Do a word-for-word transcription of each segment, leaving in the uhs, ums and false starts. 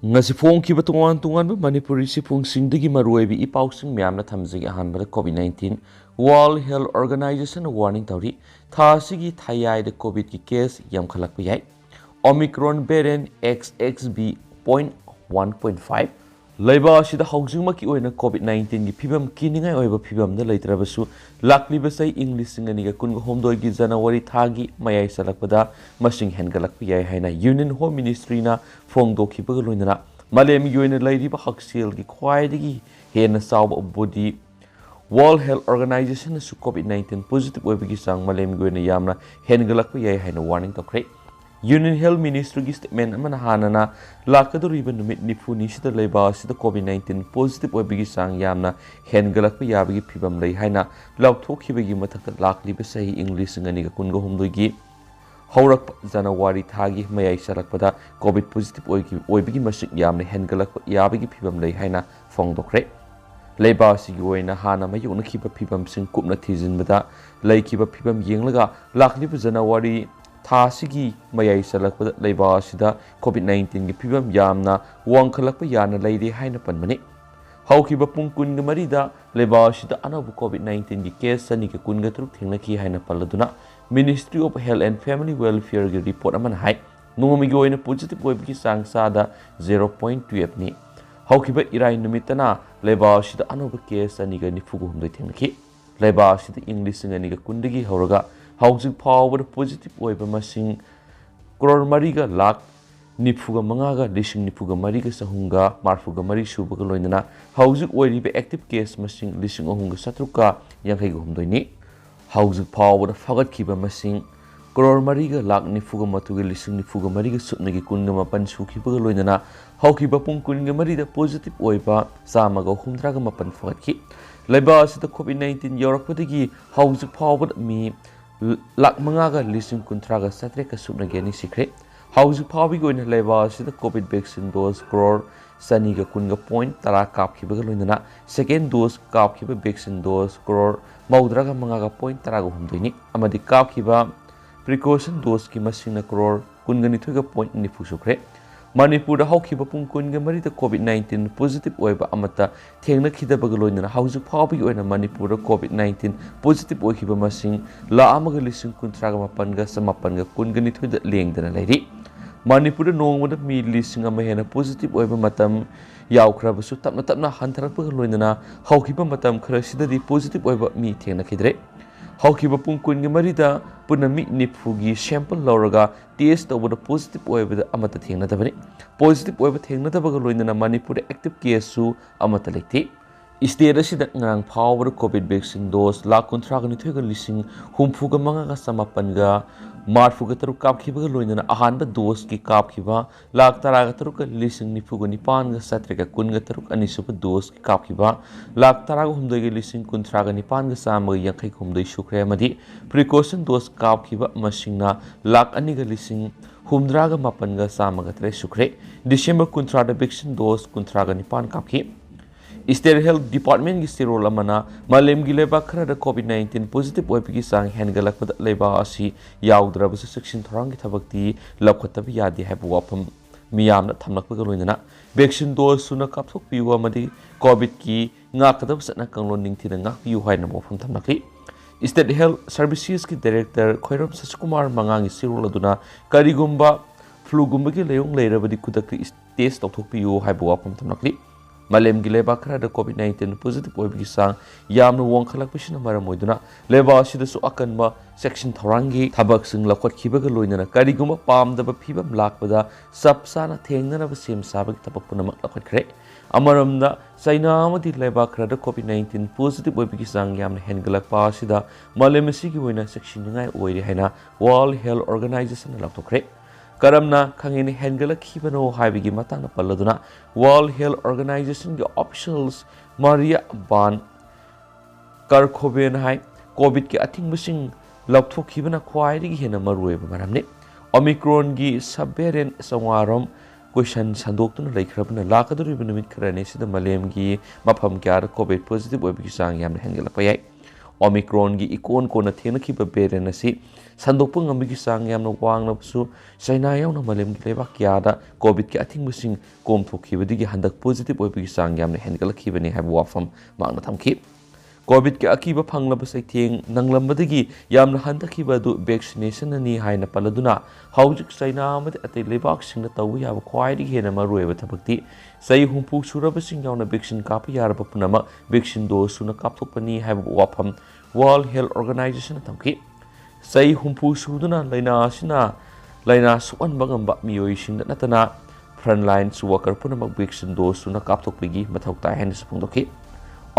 ꯉꯁꯤ ꯐꯣꯡꯈꯤꯕ ꯇꯣꯉꯥꯟ ꯇꯣꯉꯥꯟꯕ ꯃꯅꯤꯄꯨꯔꯤ ꯆꯦꯐꯣꯡꯁꯤꯡꯗꯒꯤ ꯃꯔꯨꯑꯣꯏꯕ ꯏ ꯄꯥꯎꯁꯤꯡ ꯃꯌꯥꯝꯅ ꯊꯝꯖꯒꯦ꯫ ꯑꯍꯥꯟꯕꯗ COVID nineteen꯫ World Health Organization ꯅ warning ꯇꯧꯔꯤ꯫ ꯊꯥ ꯑꯁꯤꯒꯤ ꯊꯥꯌꯥꯏꯗ COVID ꯀꯤ case ꯌꯥꯝꯈꯠꯂꯛꯄ ꯌꯥꯏ꯫ Omicron variant X X B point one point five꯫ ꯂꯩꯕꯥꯛ ꯑꯁꯤꯗ ꯍꯧꯖꯤꯛꯃꯛꯀꯤ ꯑꯣꯏꯅ COVID nineteen ꯒꯤ ꯐꯤꯕꯝ ꯀꯤꯅꯤꯡꯉꯥꯏ ꯑꯣꯏꯕ ꯐꯤꯕꯝꯗ ꯂꯩꯇ꯭ꯔꯕꯁꯨ, ꯂꯥꯛꯂꯤꯕ ꯆꯍꯤ ꯏꯪ ꯂꯤꯁꯤꯡ ꯑꯅꯤꯒ ꯀꯨꯟꯒ ꯍꯨꯝꯗꯣꯏꯒꯤ ꯖꯅꯋꯥꯔꯤ ꯊꯥꯒꯤ ꯃꯌꯥꯏ ꯆꯜꯂꯛꯄꯗ ꯃꯁꯤꯡ ꯍꯦꯟꯒꯠꯂꯛꯄ ꯌꯥꯏ ꯍꯥꯏꯅ Union Home Ministry ꯅ ꯐꯣꯡꯗꯣꯛꯈꯤꯕꯒ ꯂꯣꯏꯅꯅ ꯃꯥꯂꯦꯝꯒꯤ ꯑꯣꯏꯅ ꯂꯩꯔꯤꯕ ꯍꯛꯁꯦꯜꯒꯤ ꯈ꯭ꯋꯥꯏꯗꯒꯤ ꯍꯦꯟꯅ ꯆꯥꯎꯕ body World Health Organization ꯅꯁꯨ COVID nineteen positive ꯑꯣꯏꯕꯒꯤ ꯆꯥꯡ ꯃꯥꯂꯦꯝꯒꯤ ꯑꯣꯏꯅ ꯌꯥꯝꯅ ꯍꯦꯟꯒꯠꯂꯛꯄ ꯌꯥꯏ ꯍꯥꯏꯅ warning ꯇꯧꯈ꯭ꯔꯦ꯫ Union Health Ministry ꯒꯤ statement ꯑꯃꯅ ꯍꯥꯟꯅꯅ ꯂꯥꯛꯀꯗꯧꯔꯤꯕ ꯅꯨꯃꯤꯠ ꯅꯤꯐꯨꯅꯤꯁꯤꯗ ꯂꯩꯕꯥꯛ ꯑꯁꯤꯗ COVID nineteen positive ꯑꯣꯏꯕꯒꯤ ꯆꯥꯡ ꯌꯥꯝꯅ ꯍꯦꯟꯒꯠꯂꯛꯄ ꯌꯥꯕꯒꯤ ꯐꯤꯕꯝ ꯂꯩ ꯍꯥꯏꯅ ꯂꯥꯎꯊꯣꯛꯈꯤꯕꯒꯤ ꯃꯊꯛꯇ, ꯂꯥꯛꯂꯤꯕ ꯆꯍꯤ ꯏꯪ ꯂꯤꯁꯤꯡ ꯑꯅꯤꯒ ꯀꯨꯟꯒ ꯍꯨꯝꯗꯣꯏꯒꯤ ꯍꯧꯔꯛꯄ ꯖꯅꯋꯥꯔꯤ ꯊꯥꯒꯤ ꯃꯌꯥꯏ ꯆꯜꯂꯛꯄꯗ COVID positive ꯑꯣꯏꯈꯤ-, ꯑꯣꯏꯕꯒꯤ ꯃꯁꯤꯡ ꯌꯥꯝꯅ ꯍꯦꯟꯒꯠꯂꯛꯄ ꯌꯥꯕꯒꯤ ꯐꯤꯕꯝ ꯂꯩ ꯍꯥꯏꯅ ꯐꯣꯡꯗꯣꯛꯈ꯭ꯔꯦ꯫ ꯂꯩꯕꯥꯛ ꯑꯁꯤꯒꯤ ꯑꯣꯏꯅ ꯍꯥꯟꯅ ꯃꯥꯌꯣꯛꯅꯈꯤꯕ ꯐꯤꯕꯝꯁꯤꯡ ꯀꯨꯞꯅ ꯊꯤꯖꯤꯟꯕꯗ ꯂꯩꯈꯤꯕ ꯐꯤꯕꯝ ꯌꯦꯡꯂꯒ, ꯂꯥꯛꯂꯤꯕ ꯖꯅꯋꯥꯔꯤ ꯊꯥ ꯑꯁꯤꯒꯤ ꯃꯌꯥꯏ ꯆꯜꯂꯛꯄꯗ ꯂꯩꯕꯥꯛ ꯑꯁꯤꯗ COVID nineteen ꯒꯤ ꯐꯤꯕꯝ ꯌꯥꯝꯅ ꯋꯥꯡꯈꯠꯂꯛꯄ ꯌꯥꯅ ꯂꯩꯔꯦ ꯍꯥꯏꯅ ꯄꯟꯕꯅꯤ꯫ ꯍꯧꯈꯤꯕ ꯄꯨꯡ ꯀꯨꯟꯒ ꯃꯔꯤꯗ ꯂꯩꯕꯥꯛ ꯑꯁꯤꯗ ꯑꯅꯧꯕ COVID nineteen ꯒꯤ case ꯆꯅꯤꯒ ꯀꯨꯟꯒ ꯇꯔꯨꯛ ꯊꯦꯡꯅꯈꯤ ꯍꯥꯏꯅ ꯄꯜꯂꯗꯨꯅ, Ministry of Health and Family Welfare ꯒꯤ report ꯑꯃꯅ ꯍꯥꯏ, ꯅꯣꯡꯃꯒꯤ ꯑꯣꯏꯅ positive ꯑꯣꯏꯕꯒꯤ ꯆꯥꯡ ꯆꯥꯗ zero point twelve ꯅꯤ꯫ ꯍꯧꯈꯤꯕ ꯏꯔꯥꯏ ꯅꯨꯃꯤꯠꯇꯅ ꯂꯩꯕꯥꯛ ꯑꯁꯤꯗ ꯑꯅꯧꯕ case ꯆꯅꯤꯒ ꯅꯤꯐꯨꯒ ꯍꯨꯝꯗꯣꯏ ꯊꯦꯡꯅꯈꯤ꯫ ꯂꯩꯕꯥꯛ ꯑꯁꯤꯗ ꯏꯪ ꯂꯤꯁꯤꯡ ꯑꯅꯤꯒ ꯀꯨꯟꯗꯒꯤ ꯍꯧꯔꯒ ꯍꯧꯖꯤꯛ ꯐꯥꯎꯕꯗ positive ꯑꯣꯏꯕ ꯃꯁꯤꯡ ꯀ꯭ꯔꯣꯔ ꯃꯔꯤꯒ ꯂꯥꯛ ꯅꯤꯐꯨꯒ ꯃꯉꯥꯒ ꯂꯤꯁꯤꯡ ꯅꯤꯐꯨꯒ ꯃꯔꯤꯒ ꯆꯍꯨꯝꯒ ꯃꯔꯐꯨꯒ ꯃꯔꯤ ꯁꯨꯕꯒ ꯂꯣꯏꯅꯅ ꯍꯧꯖꯤꯛ ꯑꯣꯏꯔꯤꯕ active case ꯃꯁꯤꯡ ꯂꯤꯁꯤꯡ ꯑꯍꯨꯝꯒ ꯆꯥꯇ꯭ꯔꯨꯛꯀ ꯌꯥꯡꯈꯩꯒ ꯍꯨꯝꯗꯣꯏꯅꯤ꯫ ꯍꯧꯖꯤꯛ ꯐꯥꯎꯕꯗ ꯐꯒꯠꯈꯤꯕ ꯃꯁꯤꯡ ꯀ꯭ꯔꯣꯔ ꯃꯔꯤꯒ ꯂꯥꯛ ꯅꯤꯐꯨꯒ ꯃꯥꯊꯣꯏꯒ ꯂꯤꯁꯤꯡ ꯅꯤꯐꯨꯒ ꯃꯔꯤꯒ ꯁꯨꯞꯅꯒꯤ ꯀꯨꯟꯒ ꯃꯥꯄꯟ ꯁꯨꯈꯤꯕꯒ ꯂꯣꯏꯅꯅ ꯍꯧꯈꯤꯕ ꯄꯨꯡ ꯀꯨꯟꯒ ꯃꯔꯤꯗ positive ꯑꯣꯏꯕ ꯆꯥꯝꯃꯒ ꯍꯨꯝꯗ꯭ꯔꯥꯒ ꯃꯥꯄꯟ ꯐꯒꯠꯈꯤ꯫ ꯂꯩꯕꯥꯛ ꯑꯁꯤꯗ COVID nineteen ꯌꯧꯔꯛꯄꯗꯒꯤ ꯍꯧꯖꯤꯛ ꯐꯥꯎꯕꯗ ꯃꯤ ꯂꯥꯛ ꯃꯉꯥꯒ ꯂꯤꯁꯤꯡ ꯀꯨꯟꯊ꯭ꯔꯥꯒ ꯆꯥꯇ꯭ꯔꯦꯠꯀ ꯁꯨꯞꯅꯒꯤ ꯑꯅꯤ ꯁꯤꯈ꯭ꯔꯦ꯫ ꯍꯧꯖꯤꯛ ꯐꯥꯎꯕꯒꯤ ꯑꯣꯏꯅ ꯂꯩꯕꯥꯛ ꯑꯁꯤꯗ COVID vaccine dose ꯀ꯭ꯔꯣꯔ ꯆꯅꯤꯒ ꯀꯨꯟꯒ point ꯇꯔꯥ ꯀꯥꯞꯈꯤꯕꯒ ꯂꯣꯏꯅꯅ second dose ꯀꯥꯞꯈꯤꯕ vaccine dose ꯀ꯭ꯔꯣꯔ ꯃꯧꯗ꯭ꯔꯥꯒ ꯃꯉꯥꯒ point ꯇꯔꯥꯒ ꯍꯨꯝꯗꯣꯏꯅꯤ, ꯑꯃꯗꯤ ꯀꯥꯞꯈꯤꯕ precaution dose ꯀꯤ ꯃꯁꯤꯡꯅ ꯀ꯭ꯔꯣꯔ ꯀꯨꯟꯒ ꯅꯤꯊꯣꯏꯒ point ꯅꯤꯐꯨ ꯁꯨꯈ꯭ꯔꯦ꯫ ꯃꯅꯤꯄꯨꯔꯗ ꯍꯧꯈꯤꯕ ꯄꯨꯡ ꯀꯨꯟꯒ ꯃꯔꯤꯗ COVID nineteen positive ꯑꯣꯏꯕ ꯑꯃꯠꯇ ꯊꯦꯡꯅꯈꯤꯗꯕꯒ ꯂꯣꯏꯅꯅ ꯍꯧꯖꯤꯛ ꯐꯥꯎꯕꯒꯤ ꯑꯣꯏꯅ ꯃꯅꯤꯄꯨꯔꯗ COVID nineteen positive ꯑꯣꯏꯈꯤꯕ ꯃꯁꯤꯡ ꯂꯥꯈ ꯑꯃꯒ ꯂꯤꯁꯤꯡ ꯀꯨꯟꯊ꯭ꯔꯥꯒ ꯃꯥꯄꯟꯒ ꯆꯃꯥꯄꯟꯒ ꯀꯨꯟꯒ ꯅꯤꯊꯣꯏꯗ ꯂꯦꯡꯗꯅ ꯂꯩꯔꯤ꯫ ꯃꯅꯤꯄꯨꯔꯗ ꯅꯣꯡꯃꯗ ꯃꯤ ꯂꯤꯁꯤꯡ ꯑꯃ ꯍꯦꯟꯅ positive ꯑꯣꯏꯕ ꯃꯇꯝ ꯌꯥꯎꯈ꯭ꯔꯕꯁꯨ, ꯇꯞꯅ ꯇꯞꯅ ꯍꯟꯊꯔꯛꯄꯒ ꯂꯣꯏꯅꯅ ꯍꯧꯈꯤꯕ ꯃꯇꯝ ꯈꯔꯁꯤꯗꯗꯤ positive ꯑꯣꯏꯕ ꯃꯤ ꯊꯦꯡꯅꯈꯤꯗ꯭ꯔꯦ꯫ ꯍꯧꯈꯤꯕ ꯄꯨꯡ ꯀꯨꯟꯒ ꯃꯔꯤꯗ ꯄꯨꯟꯅ ꯃꯤ ꯅꯤꯐꯨꯒꯤ sample ꯂꯧꯔꯒ test ꯇꯧꯕꯗ positive ꯑꯣꯏꯕꯗ ꯑꯃꯠꯇ ꯊꯦꯡꯅꯗꯕꯅꯤ꯫ Positive ꯑꯣꯏꯕ ꯊꯦꯡꯅꯗꯕꯒ ꯂꯣꯏꯅꯅ ꯃꯅꯤꯄꯨꯔꯗ active caseꯁꯨ ꯑꯃꯠꯇ ꯂꯩꯇꯦ꯫ State ꯑꯁꯤꯗ ꯉꯔꯥꯡ ꯐꯥꯎꯕꯗ COVID vaccine dose ꯂꯥꯈ ꯀꯨꯟꯊ꯭ꯔꯥꯒ ꯅꯤꯊꯣꯏꯒ ꯂꯤꯁꯤꯡ ꯍꯨꯝꯐꯨꯒ ꯃꯉꯥꯒ ꯆꯃꯥꯄꯟꯒ ꯃꯔꯤꯐꯨꯒ ꯇꯔꯨꯛ ꯀꯥꯞꯈꯤꯕꯒ ꯂꯣꯏꯅꯅ ꯑꯍꯥꯟꯕ doseꯀꯤ ꯀꯥꯞꯈꯤꯕ ꯂꯥꯈ ꯇꯔꯥꯒ ꯇꯔꯨꯛꯀ ꯂꯤꯁꯤꯡ ꯅꯤꯐꯨꯒ ꯅꯤꯄꯥꯟꯒ ꯆꯥꯇ꯭ꯔꯦꯠꯀ ꯀꯨꯟꯒ ꯇꯔꯨꯛ, ꯑꯅꯤꯁꯨꯕ doseꯀꯤ ꯀꯥꯞꯈꯤꯕ ꯂꯥꯈ ꯇꯔꯥꯒ ꯍꯨꯝꯗꯣꯏꯒ ꯂꯤꯁꯤꯡ ꯀꯨꯟꯊ꯭ꯔꯥꯒ ꯅꯤꯄꯥꯟꯒ ꯆꯥꯝꯃꯒ ꯌꯥꯡꯈꯩ ꯍꯨꯝꯗꯣꯏ ꯁꯨꯈ꯭ꯔꯦ, ꯑꯃꯗꯤ precaution dose ꯀꯥꯞꯈꯤꯕ ꯃꯁꯤꯡꯅ ꯂꯥꯈ ꯑꯅꯤꯒ ꯂꯤꯁꯤꯡ ꯍꯨꯝꯗ꯭ꯔꯥꯒ ꯃꯥꯄꯟꯒ ꯆꯥꯝꯃꯒ ꯇꯔꯦꯠ ꯁꯨꯈ꯭ꯔꯦ꯫ December ꯀꯨꯟꯊ꯭ꯔꯥꯗ vaccine dose ꯀꯨꯟꯊ꯭ꯔꯥꯒ ꯅꯤꯄꯥꯟ ꯀꯥꯞꯈꯤ꯫ State Health Departmentꯀꯤ ꯆꯦꯔꯣꯜ ꯑꯃꯅ ꯃꯥꯂꯦꯝꯒꯤ ꯂꯩꯕꯥꯛ ꯈꯔꯗ COVID nineteen positive ꯑꯣꯏꯕꯒꯤ ꯆꯥꯡ ꯍꯦꯟꯒꯠꯂꯛꯄꯗ ꯂꯩꯕꯥꯛ ꯑꯁꯤ ꯌꯥꯎꯗ꯭ꯔꯕꯁꯨ ꯆꯦꯛꯁꯤꯟ ꯊꯧꯔꯥꯡꯒꯤ ꯊꯕꯛꯇꯤ ꯂꯧꯈꯠꯇꯕ ꯌꯥꯗꯦ ꯍꯥꯏꯕ ꯋꯥꯐꯝ ꯃꯤꯌꯥꯝꯅ ꯊꯝꯂꯛꯄꯒ ꯂꯣꯏꯅꯅ vaccine dose ꯁꯨꯅ ꯀꯥꯞꯊꯣꯛꯄꯤꯌꯨ ꯑꯃꯗꯤ COVIDꯀꯤ ꯉꯥꯛꯀꯗꯕ ꯆꯠꯅ ꯀꯥꯡꯂꯣꯟ ꯅꯤꯡꯊꯤꯅ ꯉꯥꯛꯄꯤꯌꯨ ꯍꯥꯏꯅ ꯋꯥꯐꯝ ꯊꯝꯂꯛꯂꯤ꯫ State Health Servicesꯀꯤ Director ꯈ꯭ꯋꯥꯏꯔꯝ ꯁꯁꯤꯀꯨꯃꯥꯔ ꯃꯉꯥꯡꯒꯤ ꯆꯦꯔꯣꯜ ꯑꯗꯨꯅ ꯀꯔꯤꯒꯨꯝꯕ flueꯒꯨꯝꯕꯒꯤ ꯂꯥꯏꯑꯣꯡ ꯂꯩꯔꯕꯗꯤ ꯈꯨꯗꯛꯇ test ꯇꯧꯊꯣꯛꯄꯤꯌꯨ ꯍꯥꯏꯕ ꯋꯥꯐꯝ ꯊꯝꯂꯛꯂꯤ꯫ ꯃꯥꯂꯦꯝꯒꯤ ꯂꯩꯕꯥꯛ ꯈꯔꯗ COVID nineteen positive ꯑꯣꯏꯕꯒꯤ ꯆꯥꯡ ꯌꯥꯝꯅ ꯋꯥꯡꯈꯠꯂꯛꯄꯁꯤꯅ ꯃꯔꯝ ꯑꯣꯏꯗꯨꯅ ꯂꯩꯕꯥꯛ ꯑꯁꯤꯗꯁꯨ ꯑꯀꯟꯕ ꯆꯦꯛꯁꯤꯟ ꯊꯧꯔꯥꯡꯒꯤ ꯊꯕꯛꯁꯤꯡ ꯂꯧꯈꯠꯈꯤꯕꯒ ꯂꯣꯏꯅꯅ ꯀꯔꯤꯒꯨꯝꯕ ꯄꯥꯝꯗꯕ ꯐꯤꯕꯝ ꯂꯥꯛꯄꯗ ꯆꯞ ꯆꯥꯅ ꯊꯦꯡꯅꯅꯕ ꯁꯦꯝ ꯁꯥꯕꯒꯤ ꯊꯕꯛ ꯄꯨꯝꯅꯃꯛ ꯂꯧꯈꯠꯈ꯭ꯔꯦ꯫ ꯑꯃꯔꯣꯝꯗ ꯆꯩꯅꯥ ꯑꯃꯗꯤ ꯂꯩꯕꯥꯛ ꯈꯔꯗ COVID nineteen positive ꯑꯣꯏꯕꯒꯤ ꯆꯥꯡ ꯌꯥꯝꯅ ꯍꯦꯟꯒꯠꯂꯛꯄ ꯑꯁꯤꯗ ꯃꯥꯂꯦꯝ ꯑꯁꯤꯒꯤ ꯑꯣꯏꯅ ꯆꯦꯛꯁꯤꯟꯅꯤꯡꯉꯥꯏ ꯑꯣꯏꯔꯦ ꯍꯥꯏꯅ World Health Organizationꯅ ꯂꯥꯎꯊꯣꯛꯈ꯭ꯔꯦ꯫ ꯀꯔꯝꯅ ꯈꯪꯍꯦꯟ ꯍꯦꯟꯒꯠꯂꯛꯈꯤꯕꯅꯣ ꯍꯥꯏꯕꯒꯤ ꯃꯇꯥꯡꯗ ꯄꯜꯂꯗꯨꯅ World Health Organizationꯒꯤ officials Maria Van Kerkhove ꯍꯥꯏ, COVIDꯀꯤ ꯑꯊꯤꯡꯕꯁꯤꯡ ꯂꯧꯊꯣꯛꯈꯤꯕꯅ ꯈ꯭ꯋꯥꯏꯗꯒꯤ ꯍꯦꯟꯅ ꯃꯔꯨꯑꯣꯏꯕ ꯃꯔꯝꯅꯤ꯫ Omicronꯒꯤ subvariant ꯆꯥꯝꯃꯉꯥꯔꯣꯝ ꯀꯣꯏꯁꯟ ꯁꯟꯗꯣꯛꯇꯨꯅ ꯂꯩꯈ꯭ꯔꯕꯅ ꯂꯥꯛꯀꯗꯧꯔꯤꯕ ꯅꯨꯃꯤꯠ ꯈꯔꯅꯤ ꯑꯁꯤꯗ ꯃꯥꯂꯦꯝꯒꯤ ꯃꯐꯝ ꯀꯌꯥꯗ COVID positive ꯑꯣꯏꯕꯒꯤ ꯆꯥꯡ ꯌꯥꯝꯅ ꯍꯦꯟꯒꯠꯂꯛꯄ ꯌꯥꯏ꯫ Omicronꯒꯤ ꯏꯀꯣꯟ ꯀꯣꯟꯅ ꯊꯦꯡꯅꯈꯤꯕ variant ꯑꯁꯤ ꯁꯟꯗꯣꯛꯄ ꯉꯝꯕꯒꯤ ꯆꯥꯡ ꯌꯥꯝꯅ ꯋꯥꯡꯂꯕꯁꯨ, ꯆꯥꯏꯅꯥ ꯌꯥꯎꯅ ꯃꯥꯂꯦꯝꯒꯤ ꯂꯩꯕꯥꯛ ꯀꯌꯥꯗ COVID-ꯀꯤ ꯑꯊꯤꯡꯕꯁꯤꯡ ꯀꯣꯝꯊꯣꯛꯈꯤꯕꯗꯒꯤ ꯍꯟꯗꯛ positive ꯑꯣꯏꯕꯒꯤ ꯆꯥꯡ ꯌꯥꯝꯅ ꯍꯦꯟꯒꯠꯂꯛꯈꯤꯕꯅꯤ ꯍꯥꯏꯕ ꯋꯥꯐꯝ ꯃꯍꯥꯛꯅ ꯊꯝꯈꯤ꯫ COVID-ꯀꯤ ꯑꯀꯤꯕ ꯐꯪꯂꯕ ꯆꯩꯊꯦꯡ ꯅꯪꯂꯝꯕꯗꯒꯤ ꯌꯥꯝꯅ ꯍꯟꯊꯈꯤꯕ ꯑꯗꯨ vaccination-ꯅꯅꯤ ꯍꯥꯏꯅ ꯄꯜꯂꯗꯨꯅ, ꯍꯧꯖꯤꯛ ꯆꯥꯏꯅꯥ ꯑꯃꯗꯤ ꯑꯇꯩ ꯂꯩꯕꯥꯛꯁꯤꯡꯅ ꯇꯧꯕ ꯌꯥꯕ ꯈ꯭ꯋꯥꯏꯗꯒꯤ ꯍꯦꯟꯅ ꯃꯔꯨꯑꯣꯏꯕ ꯊꯕꯛꯇꯤ ꯆꯍꯤ ꯍꯨꯝꯐꯨ ꯁꯨꯔꯕꯁꯤꯡ ꯌꯥꯎꯅ vaccine ꯀꯥꯞꯄ ꯌꯥꯔꯕ ꯄꯨꯝꯅꯃꯛ vaccine dose ꯁꯨꯅ ꯀꯥꯞꯊꯣꯛꯄꯅꯤ ꯍꯥꯏꯕ ꯋꯥꯐꯝ World Health Organization-ꯅ ꯊꯝꯈꯤ꯫ ꯆꯍꯤ ꯍꯨꯝꯐꯨ ꯁꯨꯗꯨꯅ ꯂꯥꯏꯅꯥ ꯑꯁꯤꯅ ꯂꯥꯏꯅꯥ ꯁꯣꯛꯍꯟꯕ ꯉꯝꯕ ꯃꯤꯑꯣꯏꯁꯤꯡꯗ ꯅꯠꯇꯅ frontline worker ꯄꯨꯝꯅꯃꯛ vaccine dose ꯁꯨꯅ ꯀꯥꯞꯊꯣꯛꯄꯒꯤ ꯃꯊꯧ ꯇꯥꯏ ꯍꯥꯏꯅꯁꯨ ꯐꯣꯡꯗꯣꯛꯈꯤ꯫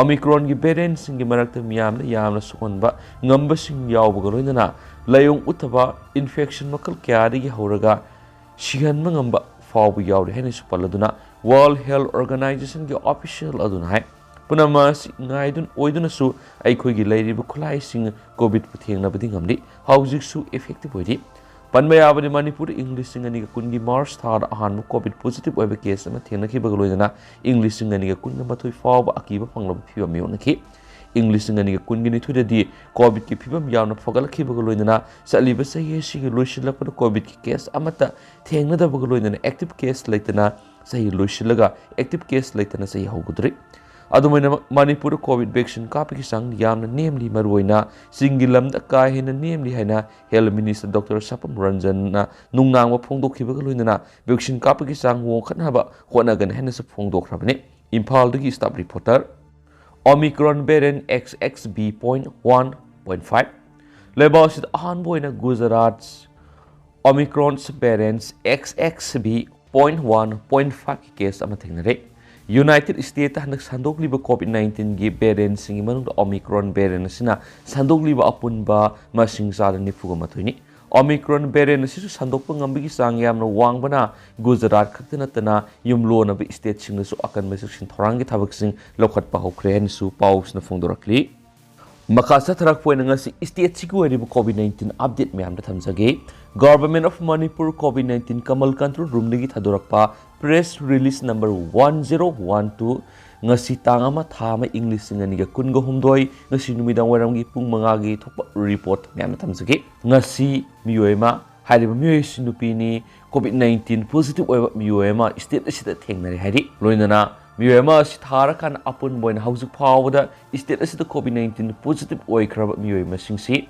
Omicron-ꯒꯤ variant-ꯁꯤꯡꯒꯤ ꯃꯔꯛꯇ ꯃꯤꯌꯥꯝꯅ ꯌꯥꯝꯅ ꯁꯣꯛꯍꯟꯕ ꯉꯝꯕꯁꯤꯡ ꯌꯥꯎꯕꯒ ꯂꯣꯏꯅꯅ ꯂꯥꯏꯑꯣꯡ ꯎꯠꯇꯕ infection ꯃꯈꯜ ꯀꯌꯥꯗꯒꯤ ꯍꯧꯔꯒ ꯁꯤꯍꯟꯕ ꯉꯝꯕ ꯐꯥꯎꯕ ꯌꯥꯎꯔꯤ ꯍꯥꯏꯅꯁꯨ ꯄꯜꯂꯗꯨꯅ, World Health Organization-ꯒꯤ official ꯑꯗꯨꯅ ꯍꯥꯏ, ꯄꯨꯝꯅꯃꯛ ꯑꯁꯤ ꯉꯥꯏꯗꯨꯅ ꯑꯣꯏꯗꯨꯅꯁꯨ ꯑꯩꯈꯣꯏꯒꯤ ꯂꯩꯔꯤꯕ ꯈꯨꯠꯂꯥꯏꯁꯤꯡ COVID-ꯄꯨ ꯊꯦꯡꯅꯕꯗꯤ ꯉꯝꯂꯤ꯫ ꯍꯧꯖꯤꯛꯁꯨ effective ꯑꯣꯏꯔꯤ꯫ ꯄꯟꯕ ꯌꯥꯕꯗꯤ, ꯃꯅꯤꯄꯨꯔꯗ ꯏꯪ ꯂꯤꯁꯤꯡ ꯑꯅꯤꯒ ꯀꯨꯟꯒꯤ March ꯊꯥꯗ ꯑꯍꯥꯟꯕ COVID positive ꯑꯣꯏꯕ case ꯑꯃ ꯊꯦꯡꯅꯈꯤꯕꯒ ꯂꯣꯏꯅꯅ ꯏꯪ ꯂꯤꯁꯤꯡ ꯑꯅꯤꯒ ꯀꯨꯟꯒ ꯃꯥꯊꯣꯏ ꯐꯥꯎꯕ ꯑꯀꯤꯕ ꯐꯪꯂꯕ ꯐꯤꯕꯝ ꯃꯥꯌꯣꯛꯅꯈꯤ꯫ ꯏꯪ ꯂꯤꯁꯤꯡ ꯑꯅꯤꯒ ꯀꯨꯟꯒ ꯅꯤꯊꯣꯏꯗꯗꯤ COVID-ꯀꯤ ꯐꯤꯕꯝ ꯌꯥꯝꯅ ꯐꯒꯠꯂꯛꯈꯤꯕꯒ ꯂꯣꯏꯅꯅ ꯆꯠꯂꯤꯕ ꯆꯍꯤ ꯑꯁꯤꯒꯤ ꯂꯣꯏꯁꯤꯜꯂꯛꯄꯗ COVID-ꯀꯤ case ꯑꯃꯠꯇ ꯊꯦꯡꯅꯗꯕꯒ ꯂꯣꯏꯅꯅ active case ꯂꯩꯇꯅ ꯆꯍꯤ ꯂꯣꯏꯁꯤꯜꯂꯒ active case ꯂꯩꯇꯅ ꯆꯍꯤ ꯍꯧꯒꯗꯧꯔꯤ꯫ ꯑꯗꯨꯃꯥꯏꯅꯃꯛ ꯃꯅꯤꯄꯨꯔꯗ COVID vaccine ꯀꯥꯞꯄꯒꯤ ꯆꯥꯡ ꯌꯥꯝꯅ ꯅꯦꯝꯂꯤ, ꯃꯔꯨꯑꯣꯏꯅ ꯆꯤꯡꯒꯤ ꯂꯝꯗ ꯀꯥ ꯍꯦꯟꯅ ꯅꯦꯝꯂꯤ ꯍꯥꯏꯅ Health Minister Doctor ꯁꯄꯝ ꯔꯟꯖꯟꯅ ꯅꯨꯡꯅꯥꯡꯕ ꯐꯣꯡꯗꯣꯛꯈꯤꯕꯒ ꯂꯣꯏꯅꯅ vaccine ꯀꯥꯞꯄꯒꯤ ꯆꯥꯡ ꯋꯥꯡꯈꯠꯅꯕ ꯍꯣꯠꯅꯒꯅꯤ ꯍꯥꯏꯅꯁꯨ ꯐꯣꯡꯗꯣꯛꯈ꯭ꯔꯕꯅꯤ꯫ ꯏꯝꯐꯥꯜꯗꯒꯤ staff reporter꯫ Omicron variant X X B point one point five꯫ ꯂꯩꯕꯥꯛ ꯑꯁꯤꯗ ꯑꯍꯥꯟꯕ ꯑꯣꯏꯅ Gujarat Omicron variant X X B point one point five case ꯑꯃ ꯊꯦꯡꯅꯔꯦ꯫ United States ꯍꯟꯗꯛ ꯁꯟꯗꯣꯛꯂꯤꯕ COVID nineteen-ꯒꯤ variant-ꯁꯤꯡꯒꯤ ꯃꯅꯨꯡꯗ Omicron variant ꯑꯁꯤꯅ ꯁꯟꯗꯣꯛꯂꯤꯕ ꯑꯄꯨꯟꯕ ꯃꯁꯤꯡ ꯆꯥꯗ ꯅꯤꯐꯨꯒ ꯃꯥꯊꯣꯏꯅꯤ꯫ Omicron variant ꯑꯁꯤꯁꯨ ꯁꯟꯗꯣꯛꯄ ꯉꯝꯕꯒꯤ ꯆꯥꯡ ꯌꯥꯝꯅ ꯋꯥꯡꯕꯅ ꯒꯨꯖꯔꯥꯠ ꯈꯛꯇ ꯅꯠꯇꯅ ꯌꯨꯝꯂꯣꯟꯅꯕ state-ꯁꯤꯡꯗꯁꯨ ꯑꯀꯟꯕ ꯆꯦꯛꯁꯤꯟ ꯊꯧꯔꯥꯡꯒꯤ ꯊꯕꯛꯁꯤꯡ ꯂꯧꯈꯠꯄ ꯍꯧꯈ꯭ꯔꯦ ꯍꯥꯏꯅꯁꯨ ꯄꯥꯎꯁꯤꯅ ꯐꯣꯡꯗꯣꯔꯛꯂꯤ꯫ ꯃꯈꯥ ꯆꯠꯊꯔꯛꯄ ꯑꯣꯏꯅ ꯉꯁꯤ state-ꯁꯤꯒꯤ ꯑꯣꯏꯔꯤꯕ COVID nineteen update ꯃꯌꯥꯝꯗ ꯊꯝꯖꯒꯦ꯫ Government of Manipur COVID nineteen Kamal Control Room-ꯗꯒꯤ ꯊꯥꯗꯣꯔꯛꯄ press release number one zero one two, ꯉꯁꯤ ꯇꯥꯡ ꯑꯃ, ꯊꯥ ꯑꯃ, ꯏꯪ ꯂꯤꯁꯤꯡ ꯑꯅꯤꯒ ꯀꯨꯟꯒ ꯍꯨꯝꯗꯣꯏ, ꯉꯁꯤ ꯅꯨꯃꯤꯗꯥꯡ ꯋꯥꯏꯔꯝꯒꯤ ꯄꯨꯡ ꯃꯉꯥꯒꯤ ꯊꯣꯛꯄ ꯔꯤꯄꯣꯔꯠ ꯃꯌꯥꯝꯅ ꯊꯝꯖꯒꯦ꯫ ꯉꯁꯤ ꯃꯤꯑꯣꯏ ꯑꯃ, ꯍꯥꯏꯔꯤꯕ ꯃꯤꯑꯣꯏ ꯑꯁꯤ ꯅꯨꯄꯤꯅꯤ꯫ ꯀꯣꯚꯤꯗ ꯅꯥꯏꯟꯇꯤꯟ ꯄꯣꯖꯤꯇꯤꯚ ꯑꯣꯏꯕ ꯃꯤꯑꯣꯏ ꯑꯃ ꯁ꯭ꯇꯦꯠ ꯑꯁꯤꯗ ꯊꯦꯡꯅꯔꯦ ꯍꯥꯏꯔꯤ꯫ ꯂꯣꯏꯅꯅ ꯃꯤꯑꯣꯏ ꯑꯃ ꯑꯁꯤ ꯊꯥꯔꯀꯥꯟꯗ ꯑꯄꯨꯟꯕ ꯑꯣꯏꯅ ꯍꯧꯖꯤꯛ ꯐꯥꯎꯕꯗ ꯁ꯭ꯇꯦꯠ ꯑꯁꯤꯗ ꯀꯣꯚꯤꯗ ꯅꯥꯏꯟꯇꯤꯟ ꯄꯣꯖꯤꯇꯤꯚ ꯑꯣꯏꯈ꯭ꯔꯕ ꯃꯤꯑꯣꯏ ꯃꯁꯤꯡꯁꯤ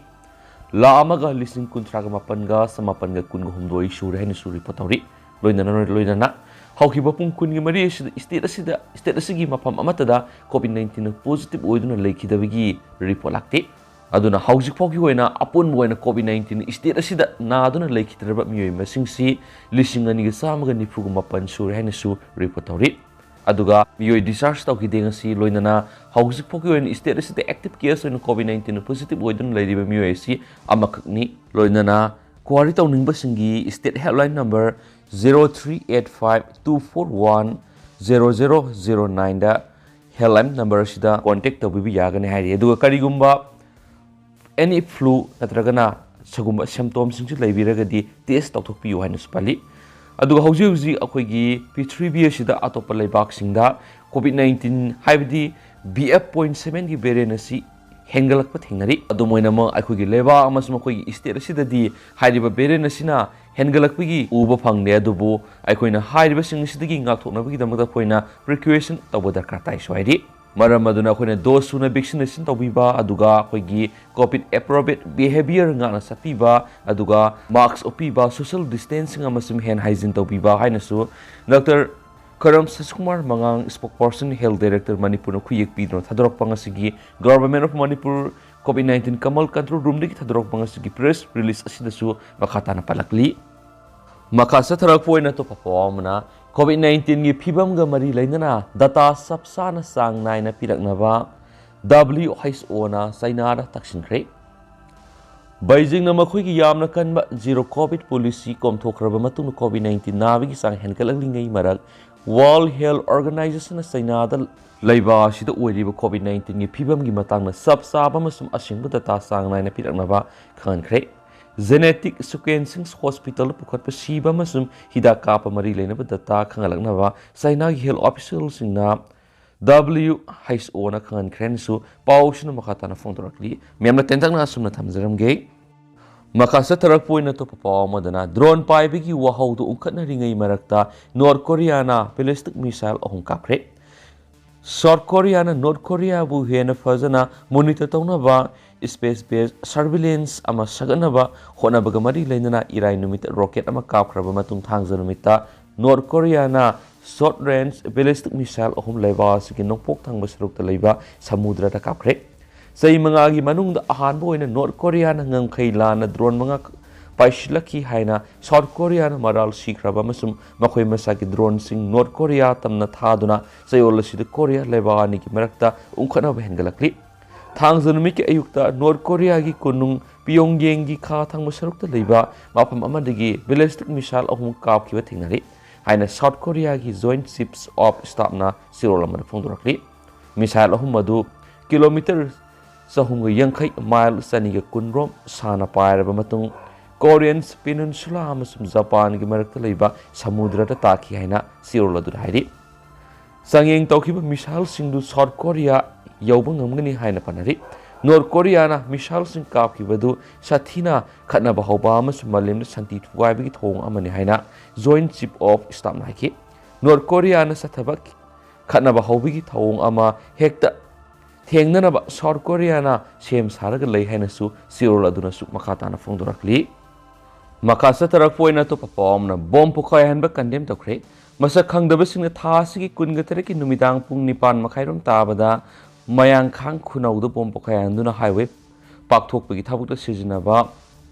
ꯂꯥꯈ ꯑꯃꯒ ꯂꯤꯁꯤꯡ ꯀꯨꯟꯊ꯭ꯔꯥꯒ ꯃꯥꯄꯟꯒ ꯆꯃꯥꯄꯟꯒ ꯀꯨꯟꯒ ꯍꯨꯝꯗꯣꯏ ꯁꯨꯔꯦ ꯍꯥꯏꯅꯁꯨ ꯔꯤꯄꯣꯔꯠ ꯇꯧꯔꯤ꯫ ꯂꯣꯏꯅꯅ, ꯂꯣꯏꯅꯅ ꯍꯧꯈꯤꯕ ꯄꯨꯡ ꯀꯨꯟꯒꯤ ꯃꯔꯤ ꯑꯁꯤꯗ ꯁ꯭ꯇꯦꯠ ꯑꯁꯤꯗ, ꯁ꯭ꯇꯦꯠ ꯑꯁꯤꯒꯤ ꯃꯐꯝ ꯑꯃꯠꯇꯗ ꯀꯣꯚꯤꯗ ꯅꯥꯏꯟꯇꯤꯟ ꯄꯣꯖꯤꯇꯤꯚ ꯑꯣꯏꯗꯨꯅ ꯂꯩꯈꯤꯗꯕꯒꯤ ꯔꯤꯄꯣꯔꯠ ꯂꯥꯛꯇꯦ꯫ ꯑꯗꯨꯅ ꯍꯧꯖꯤꯛ ꯐꯥꯎꯒꯤ ꯑꯣꯏꯅ ꯑꯄꯨꯟꯕ ꯑꯣꯏꯅ ꯀꯣꯚꯤꯗ ꯅꯥꯏꯟꯇꯤꯟ ꯁ꯭ꯇꯦꯠ ꯑꯁꯤꯗ ꯅꯥꯗꯨꯅ ꯂꯩꯈꯤꯗ꯭ꯔꯕ ꯃꯤꯑꯣꯏ ꯃꯁꯤꯡꯁꯤ ꯂꯤꯁꯤꯡ ꯑꯅꯤꯒ ꯆꯥꯝꯃꯒ ꯅꯤꯐꯨꯒ ꯃꯥꯄꯟ ꯁꯨꯔꯦ ꯍꯥꯏꯅꯁꯨ ꯔꯤꯄꯣꯔꯠ ꯇꯧꯔꯤ꯫ ꯑꯗꯨꯒ ꯃꯤꯑꯣꯏ ꯗꯤꯁꯆꯥꯔꯖ ꯇꯧꯈꯤꯗꯦ ꯉꯁꯤ꯫ ꯂꯣꯏꯅꯅ ꯍꯧꯖꯤꯛ ꯐꯥꯎꯒꯤ ꯑꯣꯏꯅ ꯁ꯭ꯇꯦꯠ ꯑꯁꯤꯗ ꯑꯦꯛꯇꯤꯚ ꯀꯦꯁ ꯑꯣꯏꯅ ꯀꯣꯚꯤꯗ ꯅꯥꯏꯟꯇꯤꯟ ꯄꯣꯖꯤꯇꯤꯚ ꯑꯣꯏꯗꯨꯅ ꯂꯩꯔꯤꯕ ꯃꯤꯑꯣꯏ ꯑꯁꯤ ꯑꯃꯈꯛꯅꯤ꯫ ꯂꯣꯏꯅꯅ ꯀ꯭ꯋꯥꯔꯤ ꯇꯧꯅꯤꯡꯕꯁꯤꯡꯒꯤ state helpline number zero three eight five two four one zero zero zero ꯅꯥꯏꯟꯗ ꯍꯦꯜꯞꯂꯥꯏꯟ ꯅꯝꯕꯔ ꯑꯁꯤꯗ ꯀꯣꯟꯇꯦꯛ ꯇꯧꯕꯤꯕ ꯌꯥꯒꯅꯤ ꯍꯥꯏꯔꯤ꯫ ꯑꯗꯨꯒ ꯀꯔꯤꯒꯨꯝꯕ ꯑꯦꯅꯤ ꯐ꯭ꯂꯨ ꯅꯠꯇ꯭ꯔꯒꯅ ꯁꯤꯒꯨꯝꯕ ꯁꯤꯝꯇꯣꯝꯁꯤꯡꯁꯨ ꯂꯩꯕꯤꯔꯒꯗꯤ ꯇꯦꯁ ꯇꯧꯊꯣꯛꯄꯤꯌꯨ ꯍꯥꯏꯅꯁꯨ ꯄꯜꯂꯤ꯫ ꯑꯗꯨꯒ ꯍꯧꯖꯤꯛ ꯍꯧꯖꯤꯛ ꯑꯩꯈꯣꯏꯒꯤ ꯄ꯭ꯔꯤꯊꯤꯕꯤ ꯑꯁꯤꯗ ꯑꯇꯣꯞꯄ ꯂꯩꯕꯥꯛꯁꯤꯡꯗ ꯀꯣꯚꯤꯗ ꯅꯥꯏꯟꯇꯤꯟ ꯍꯥꯏꯕꯗꯤ ꯕꯤ ꯑꯦꯐ ꯄꯣꯏꯟ ꯁꯚꯦꯟꯒꯤ ꯚꯦꯔꯤꯌꯦꯟ ꯑꯁꯤ ꯍꯦꯟꯒꯠꯂꯛꯄ ꯊꯦꯡꯅꯔꯤ꯫ ꯑꯗꯨꯝ ꯑꯣꯏꯅꯃꯛ ꯑꯩꯈꯣꯏꯒꯤ ꯂꯩꯕꯥꯛ ꯑꯃꯁꯨꯡ ꯑꯩꯈꯣꯏꯒꯤ ꯁ꯭ꯇꯦꯠ ꯑꯁꯤꯗꯗꯤ ꯍꯥꯏꯔꯤꯕ ꯚꯦꯔꯤꯌꯦꯟ ꯑꯁꯤꯅ ꯍꯦꯟꯒꯠꯂꯛꯄꯒꯤ ꯎꯕ ꯐꯪꯗꯦ꯫ ꯑꯗꯨꯕꯨ ꯑꯩꯈꯣꯏꯅ ꯍꯥꯏꯔꯤꯕꯁꯤꯡ ꯑꯁꯤꯗꯒꯤ ꯉꯥꯛꯊꯣꯛꯅꯕꯒꯤꯗꯃꯛꯇ ꯑꯩꯈꯣꯏꯅ ꯄ꯭ꯔꯤꯀꯣꯁꯟ ꯇꯧꯕ ꯗꯔꯀꯥꯔ ꯇꯥꯏꯁꯨ ꯍꯥꯏꯔꯤ꯫ ꯃꯔꯝ ꯑꯗꯨꯅ ꯑꯩꯈꯣꯏꯅ ꯗꯣꯁ ꯁꯨꯅ ꯚꯦꯛꯁꯤꯅꯦꯁꯟ ꯇꯧꯕꯤꯕ, ꯑꯗꯨꯒ ꯑꯩꯈꯣꯏꯒꯤ ꯀꯣꯚꯤꯗ ꯑꯦꯄ꯭ꯔꯣꯄ꯭ꯔꯤꯌꯦꯠ ꯕꯤꯍꯦꯕꯤꯌꯔ ꯉꯥꯛꯅ ꯆꯠꯄꯤꯕ, ꯑꯗꯨꯒ ꯃꯥꯁꯛ ꯎꯞꯄꯤꯕ, ꯁꯣꯁꯤꯌꯦꯜ ꯗꯤꯁꯇꯦꯟꯁꯤꯡ ꯑꯃꯁꯨꯡ ꯍꯦꯟ ꯍꯥꯏꯖꯤꯟ ꯇꯧꯕꯤꯕ ꯍꯥꯏꯅꯁꯨ ꯗꯣꯛꯇꯔ ꯈꯔꯝ ꯁꯁꯤꯀꯨꯃꯥꯔ ꯃꯉꯥꯡ, ꯁ꯭ꯄꯣꯛꯄꯔꯁꯟ, ꯍꯦꯜꯊ ꯗꯥꯏꯔꯦꯛꯇꯔ ꯃꯅꯤꯄꯨꯔꯅ ꯈꯨꯌꯦꯛ ꯄꯤꯗꯨꯅ ꯊꯥꯗꯣꯔꯛꯄ ꯉꯁꯤꯒꯤ government of Manipur covid nineteen command control ꯔꯨꯝꯗꯒꯤ ꯊꯥꯗꯣꯔꯛꯄ ꯉꯁꯤꯒꯤ ꯄ꯭ꯔꯦꯁ ꯔꯤꯂꯤꯖ ꯑꯁꯤꯗꯁꯨ ꯃꯈꯥ ꯇꯥꯅ ꯄꯜꯂꯛꯂꯤ꯫ ꯃꯈꯥ ꯆꯠꯊꯔꯛꯄ ꯑꯣꯏꯅ ꯑꯇꯣꯞꯄ ꯄꯥꯎ ꯑꯃꯅ, ꯀꯣꯚꯤꯗ ꯅꯥꯏꯟꯇꯤꯟꯒꯤ ꯐꯤꯕꯝꯒ ꯃꯔꯤ ꯂꯩꯅꯅ ꯗꯇꯥ ꯆꯞ ꯆꯥꯅ ꯆꯥꯡ ꯅꯥꯏꯅ ꯄꯤꯔꯛꯅꯕ ꯗꯕ꯭ꯂꯤꯌꯨ ꯑꯩꯆ ꯑꯣꯅ ꯆꯥꯏꯅꯥꯗ ꯇꯛꯁꯤꯟꯈ꯭ꯔꯦ꯫ ꯕꯩꯖꯤꯡꯅ ꯃꯈꯣꯏꯒꯤ ꯌꯥꯝꯅ ꯀꯟꯕ ꯖꯤꯔꯣ ꯀꯣꯚꯤꯗ ꯄꯣꯂꯤꯁꯤ ꯀꯣꯝꯊꯣꯛꯈ꯭ꯔꯕ ꯃꯇꯨꯡꯗ ꯀꯣꯚꯤꯗ ꯅꯥꯏꯟꯇꯤꯟ ꯅꯥꯕꯒꯤ ꯆꯥꯡ ꯍꯦꯟꯒꯠꯂꯛꯂꯤꯉꯩ ꯃꯔꯛ, ꯋꯥꯔꯜꯗ ꯍꯦꯜꯊ ꯑꯣꯔꯒꯅꯥꯏꯖꯦꯁꯟꯅ ꯆꯥꯏꯅꯥꯗ ꯂꯩꯕ ꯑꯁꯤꯗ ꯑꯣꯏꯔꯤꯕ ꯀꯣꯚꯤꯗ ꯅꯥꯏꯟꯇꯤꯟꯒꯤ ꯐꯤꯕꯝꯒꯤ ꯃꯇꯥꯡꯗ ꯆꯞ ꯆꯥꯕ ꯑꯃꯁꯨꯡ ꯑꯁꯦꯡꯕ ꯗꯇꯥ ꯆꯥꯡ ꯅꯥꯏꯅ ꯄꯤꯔꯛꯅꯕ ꯈꯪꯍꯟꯈ꯭ꯔꯦ꯫ ꯖꯦꯅꯦꯇꯤꯛ ꯁꯤꯀ꯭ꯋꯦꯟꯁꯤꯡ ꯍꯣꯁꯄꯤꯇꯥꯜꯗ ꯄꯨꯈꯠꯄ, ꯁꯤꯕ ꯑꯃꯁꯨꯡ ꯍꯤꯗꯥꯛ ꯀꯥꯞꯄ ꯃꯔꯤ ꯂꯩꯅꯕ ꯗꯇꯥ ꯈꯪꯍꯜꯂꯛꯅꯕ ꯆꯥꯏꯅꯥꯒꯤ ꯍꯦꯜꯊ ꯑꯣꯐꯤꯁꯤꯌꯦꯜꯁꯤꯡꯅ W H O ꯅ ꯈꯪꯍꯟꯈ꯭ꯔꯦꯅꯁꯨ ꯄꯥꯎꯁꯤꯅ ꯃꯈꯥ ꯇꯥꯅ ꯐꯣꯡꯗꯣꯔꯛꯂꯤ꯫ ꯃꯌꯥꯝꯅ ꯇꯦꯟꯇꯛꯅ ꯑꯁꯨꯝꯅ ꯊꯝꯖꯔꯝꯒꯦ꯫ ꯃꯈꯥ ꯆꯠꯊꯔꯛꯄ ꯑꯣꯏꯅ ꯑꯇꯣꯞꯄ ꯄꯥꯎ ꯑꯃꯗꯅ, ꯗ꯭ꯔꯣꯟ ꯄꯥꯏꯕꯒꯤ ꯋꯥꯍꯧꯗꯨ ꯎꯪꯈꯠꯅꯔꯤꯉꯩ ꯃꯔꯛꯇ ꯅꯣꯔꯠ ꯀꯣꯔꯤꯌꯥꯅ ꯕꯦꯂꯤꯁꯇꯤꯛ ꯃꯤꯁꯥꯏꯜ ꯑꯍꯨꯝ ꯀꯥꯞꯈ꯭ꯔꯦ꯫ ꯁꯥꯎꯠ ꯀꯣꯔꯤꯌꯥꯅ ꯅꯣꯔꯠ ꯀꯣꯔꯤꯌꯥꯕꯨ ꯍꯦꯟꯅ ꯐꯖꯅ ꯃꯣꯅꯤꯇꯔ ꯇꯧꯅꯕ ꯁ꯭ꯄꯦꯁ ꯕꯦꯁ ꯁꯔꯚꯤꯂꯦꯟꯁ ꯑꯃ ꯁꯥꯒꯠꯅꯕ ꯍꯣꯠꯅꯕꯒ ꯃꯔꯤ ꯂꯩꯅꯅ ꯏꯔꯥꯏ ꯅꯨꯃꯤꯠꯇ ꯔꯣꯀꯦꯠ ꯑꯃ ꯀꯥꯞꯈ꯭ꯔꯕ ꯃꯇꯨꯡ, ꯊꯥꯡꯖ ꯅꯨꯃꯤꯠꯇ north ꯀꯣꯔꯤꯌꯥꯅ short range ballistic missile ꯑꯍꯨꯝ ꯂꯩꯕꯥꯛ ꯑꯁꯤꯒꯤ ꯅꯣꯡꯄꯣꯛ ꯊꯪꯕ ꯁꯔꯨꯛꯇ ꯂꯩꯕ ꯁꯃꯨꯗ꯭ꯔꯗ ꯀꯥꯞꯈ꯭ꯔꯦ꯫ ꯆꯍꯤ ꯃꯉꯥꯒꯤ ꯃꯅꯨꯡꯗ ꯑꯍꯥꯟꯕ ꯑꯣꯏꯅ ꯅꯣꯔꯠ ꯀꯣꯔꯤꯌꯥꯅ ꯉꯝꯈꯩ ꯂꯥꯟꯅ ꯗ꯭ꯔꯣꯟ ꯃꯉꯥ ꯄꯥꯏꯁꯤꯜꯂꯛꯈꯤ ꯍꯥꯏꯅ ꯁꯥꯎꯠ ꯀꯣꯔꯤꯌꯥꯅ ꯃꯔꯥꯜ ꯁꯤꯈ꯭ꯔꯕ ꯑꯃꯁꯨꯡ ꯃꯈꯣꯏ ꯃꯁꯥꯒꯤ ꯗ꯭ꯔꯣꯟꯁꯤꯡ ꯅꯣꯔꯠ ꯀꯣꯔꯤꯌꯥ ꯇꯝꯅ ꯊꯥꯗꯨꯅ ꯆꯌꯣꯜ ꯑꯁꯤꯗ ꯀꯣꯔꯤꯌꯥ ꯂꯩꯕꯥꯛ ꯑꯅꯤꯒꯤ ꯃꯔꯛꯇ ꯎꯪꯈꯠꯅꯕ ꯍꯦꯟꯒꯠꯂꯛꯂꯤ꯫ ꯊꯥꯡꯖ ꯅꯨꯃꯤꯠꯀꯤ ꯑꯌꯨꯛꯇ ꯅꯣꯔꯠ ꯀꯣꯔꯤꯌꯥꯒꯤ ꯀꯣꯅꯨꯡ ꯄꯤꯌꯣꯡꯌꯦꯡꯒꯤ ꯈꯥ ꯊꯪꯕ ꯁꯔꯨꯛꯇ ꯂꯩꯕ ꯃꯐꯝ ꯑꯃꯗꯒꯤ ꯕꯦꯂꯤꯁꯇꯤꯛ ꯃꯤꯁꯥꯏꯜ ꯑꯍꯨꯝ ꯀꯥꯞꯈꯤꯕ ꯊꯦꯡꯅꯔꯤ ꯍꯥꯏꯅ ꯁꯥꯎꯠ ꯀꯣꯔꯤꯌꯥꯒꯤ ꯖꯣꯏꯟꯠ ꯆꯤꯐꯁ ꯑꯣꯐ ꯁ꯭ꯇꯥꯐꯅ ꯆꯦꯔꯣꯜ ꯑꯃꯗ ꯐꯣꯡꯗꯣꯔꯛꯂꯤ꯫ ꯃꯤꯁꯥꯏꯜ ꯑꯍꯨꯝ ꯑꯗꯨ ꯀꯤꯂꯣꯃꯤꯇꯔ ꯆꯍꯨꯝꯒ ꯌꯥꯡꯈꯩ, ꯃꯥꯏꯜ ꯆꯅꯤꯒ ꯀꯨꯟ ꯔꯣꯝ ꯁꯥꯡꯅ ꯄꯥꯏꯔꯕ ꯃꯇꯨꯡ, ꯀꯣꯔꯤꯌꯟ ꯄꯦꯅꯤꯟꯁꯨꯂꯥ ꯑꯃꯁꯨꯡ ꯖꯄꯥꯟꯒꯤ ꯃꯔꯛꯇ ꯂꯩꯕ ꯁꯃꯨꯗ꯭ꯔꯗ ꯇꯥꯈꯤ ꯍꯥꯏꯅ ꯆꯦꯔꯣꯜ ꯑꯗꯨꯗ ꯍꯥꯏꯔꯤ꯫ ꯆꯥꯡꯌꯦꯡ ꯇꯧꯈꯤꯕ ꯃꯤꯁꯥꯏꯜꯁꯤꯡꯗꯨ ꯁꯥꯎꯠ ꯀꯣꯔꯤꯌꯥ ꯌꯧꯕ ꯉꯝꯒꯅꯤ ꯍꯥꯏꯅ ꯄꯥꯅꯔꯤ꯫ ꯅꯣꯔꯠ ꯀꯣꯔꯤꯌꯥꯅ ꯃꯤꯁꯥꯏꯜꯁꯤꯡ ꯀꯥꯞꯈꯤꯕꯗꯨ ꯁꯥꯊꯤꯅ ꯈꯠꯅꯕ ꯍꯧꯕ ꯑꯃꯁꯨꯡ ꯃꯥꯂꯦꯝꯗ ꯁꯥꯟꯇꯤ ꯊꯨꯒꯥꯏꯕꯒꯤ ꯊꯧꯑꯣꯡ ꯑꯃꯅꯤ ꯍꯥꯏꯅ ꯖꯣꯏꯟꯠ ꯆꯤꯐ ꯑꯣꯐ ꯁ꯭ꯇꯥꯐꯅ ꯍꯥꯏꯈꯤ꯫ ꯅꯣꯔꯠ ꯀꯣꯔꯤꯌꯥꯅ ꯆꯠꯊꯕ ꯈꯠꯅꯕ ꯍꯧꯕꯒꯤ ꯊꯧꯑꯣꯡ ꯑꯃ ꯍꯦꯛꯇ ꯊꯦꯡꯅꯅꯕ ꯁꯥꯎꯠ ꯀꯣꯔꯤꯌꯥꯅ ꯁꯦꯝ ꯁꯥꯔꯒ ꯂꯩ ꯍꯥꯏꯅꯁꯨ ꯆꯦꯔꯣꯜ ꯑꯗꯨꯅꯁꯨ ꯃꯈꯥ ꯇꯥꯅ ꯐꯣꯡꯗꯣꯔꯛꯂꯤ꯫ ꯃꯈꯥ ꯆꯠꯊꯔꯛꯄ ꯑꯣꯏꯅ ꯑꯇꯣꯞꯄ ꯄꯥꯎ ꯑꯃꯅ, ꯕꯣꯝ ꯄꯣꯈꯥꯏꯍꯟꯕ ꯀꯟꯗꯦꯝ ꯇꯧꯈ꯭ꯔꯦ꯫ ꯃꯁꯛ ꯈꯪꯗꯕꯁꯤꯡꯅ ꯊꯥ ꯑꯁꯤꯒꯤ ꯀꯨꯟꯒ ꯇꯔꯦꯠꯀꯤ ꯅꯨꯃꯤꯗꯥꯡ ꯄꯨꯡ ꯅꯤꯄꯥꯟ ꯃꯈꯥꯏꯔꯣꯝ ꯇꯥꯕꯗ ꯃꯌꯥꯡꯈꯥꯡ ꯈꯨꯅꯧꯗ ꯕꯣꯝ ꯄꯣꯈꯥꯏꯍꯟꯗꯨꯅ ꯍꯥꯏꯋꯦ ꯄꯥꯛꯊꯣꯛꯄꯒꯤ ꯊꯕꯛꯇ ꯁꯤꯖꯤꯟꯅꯕ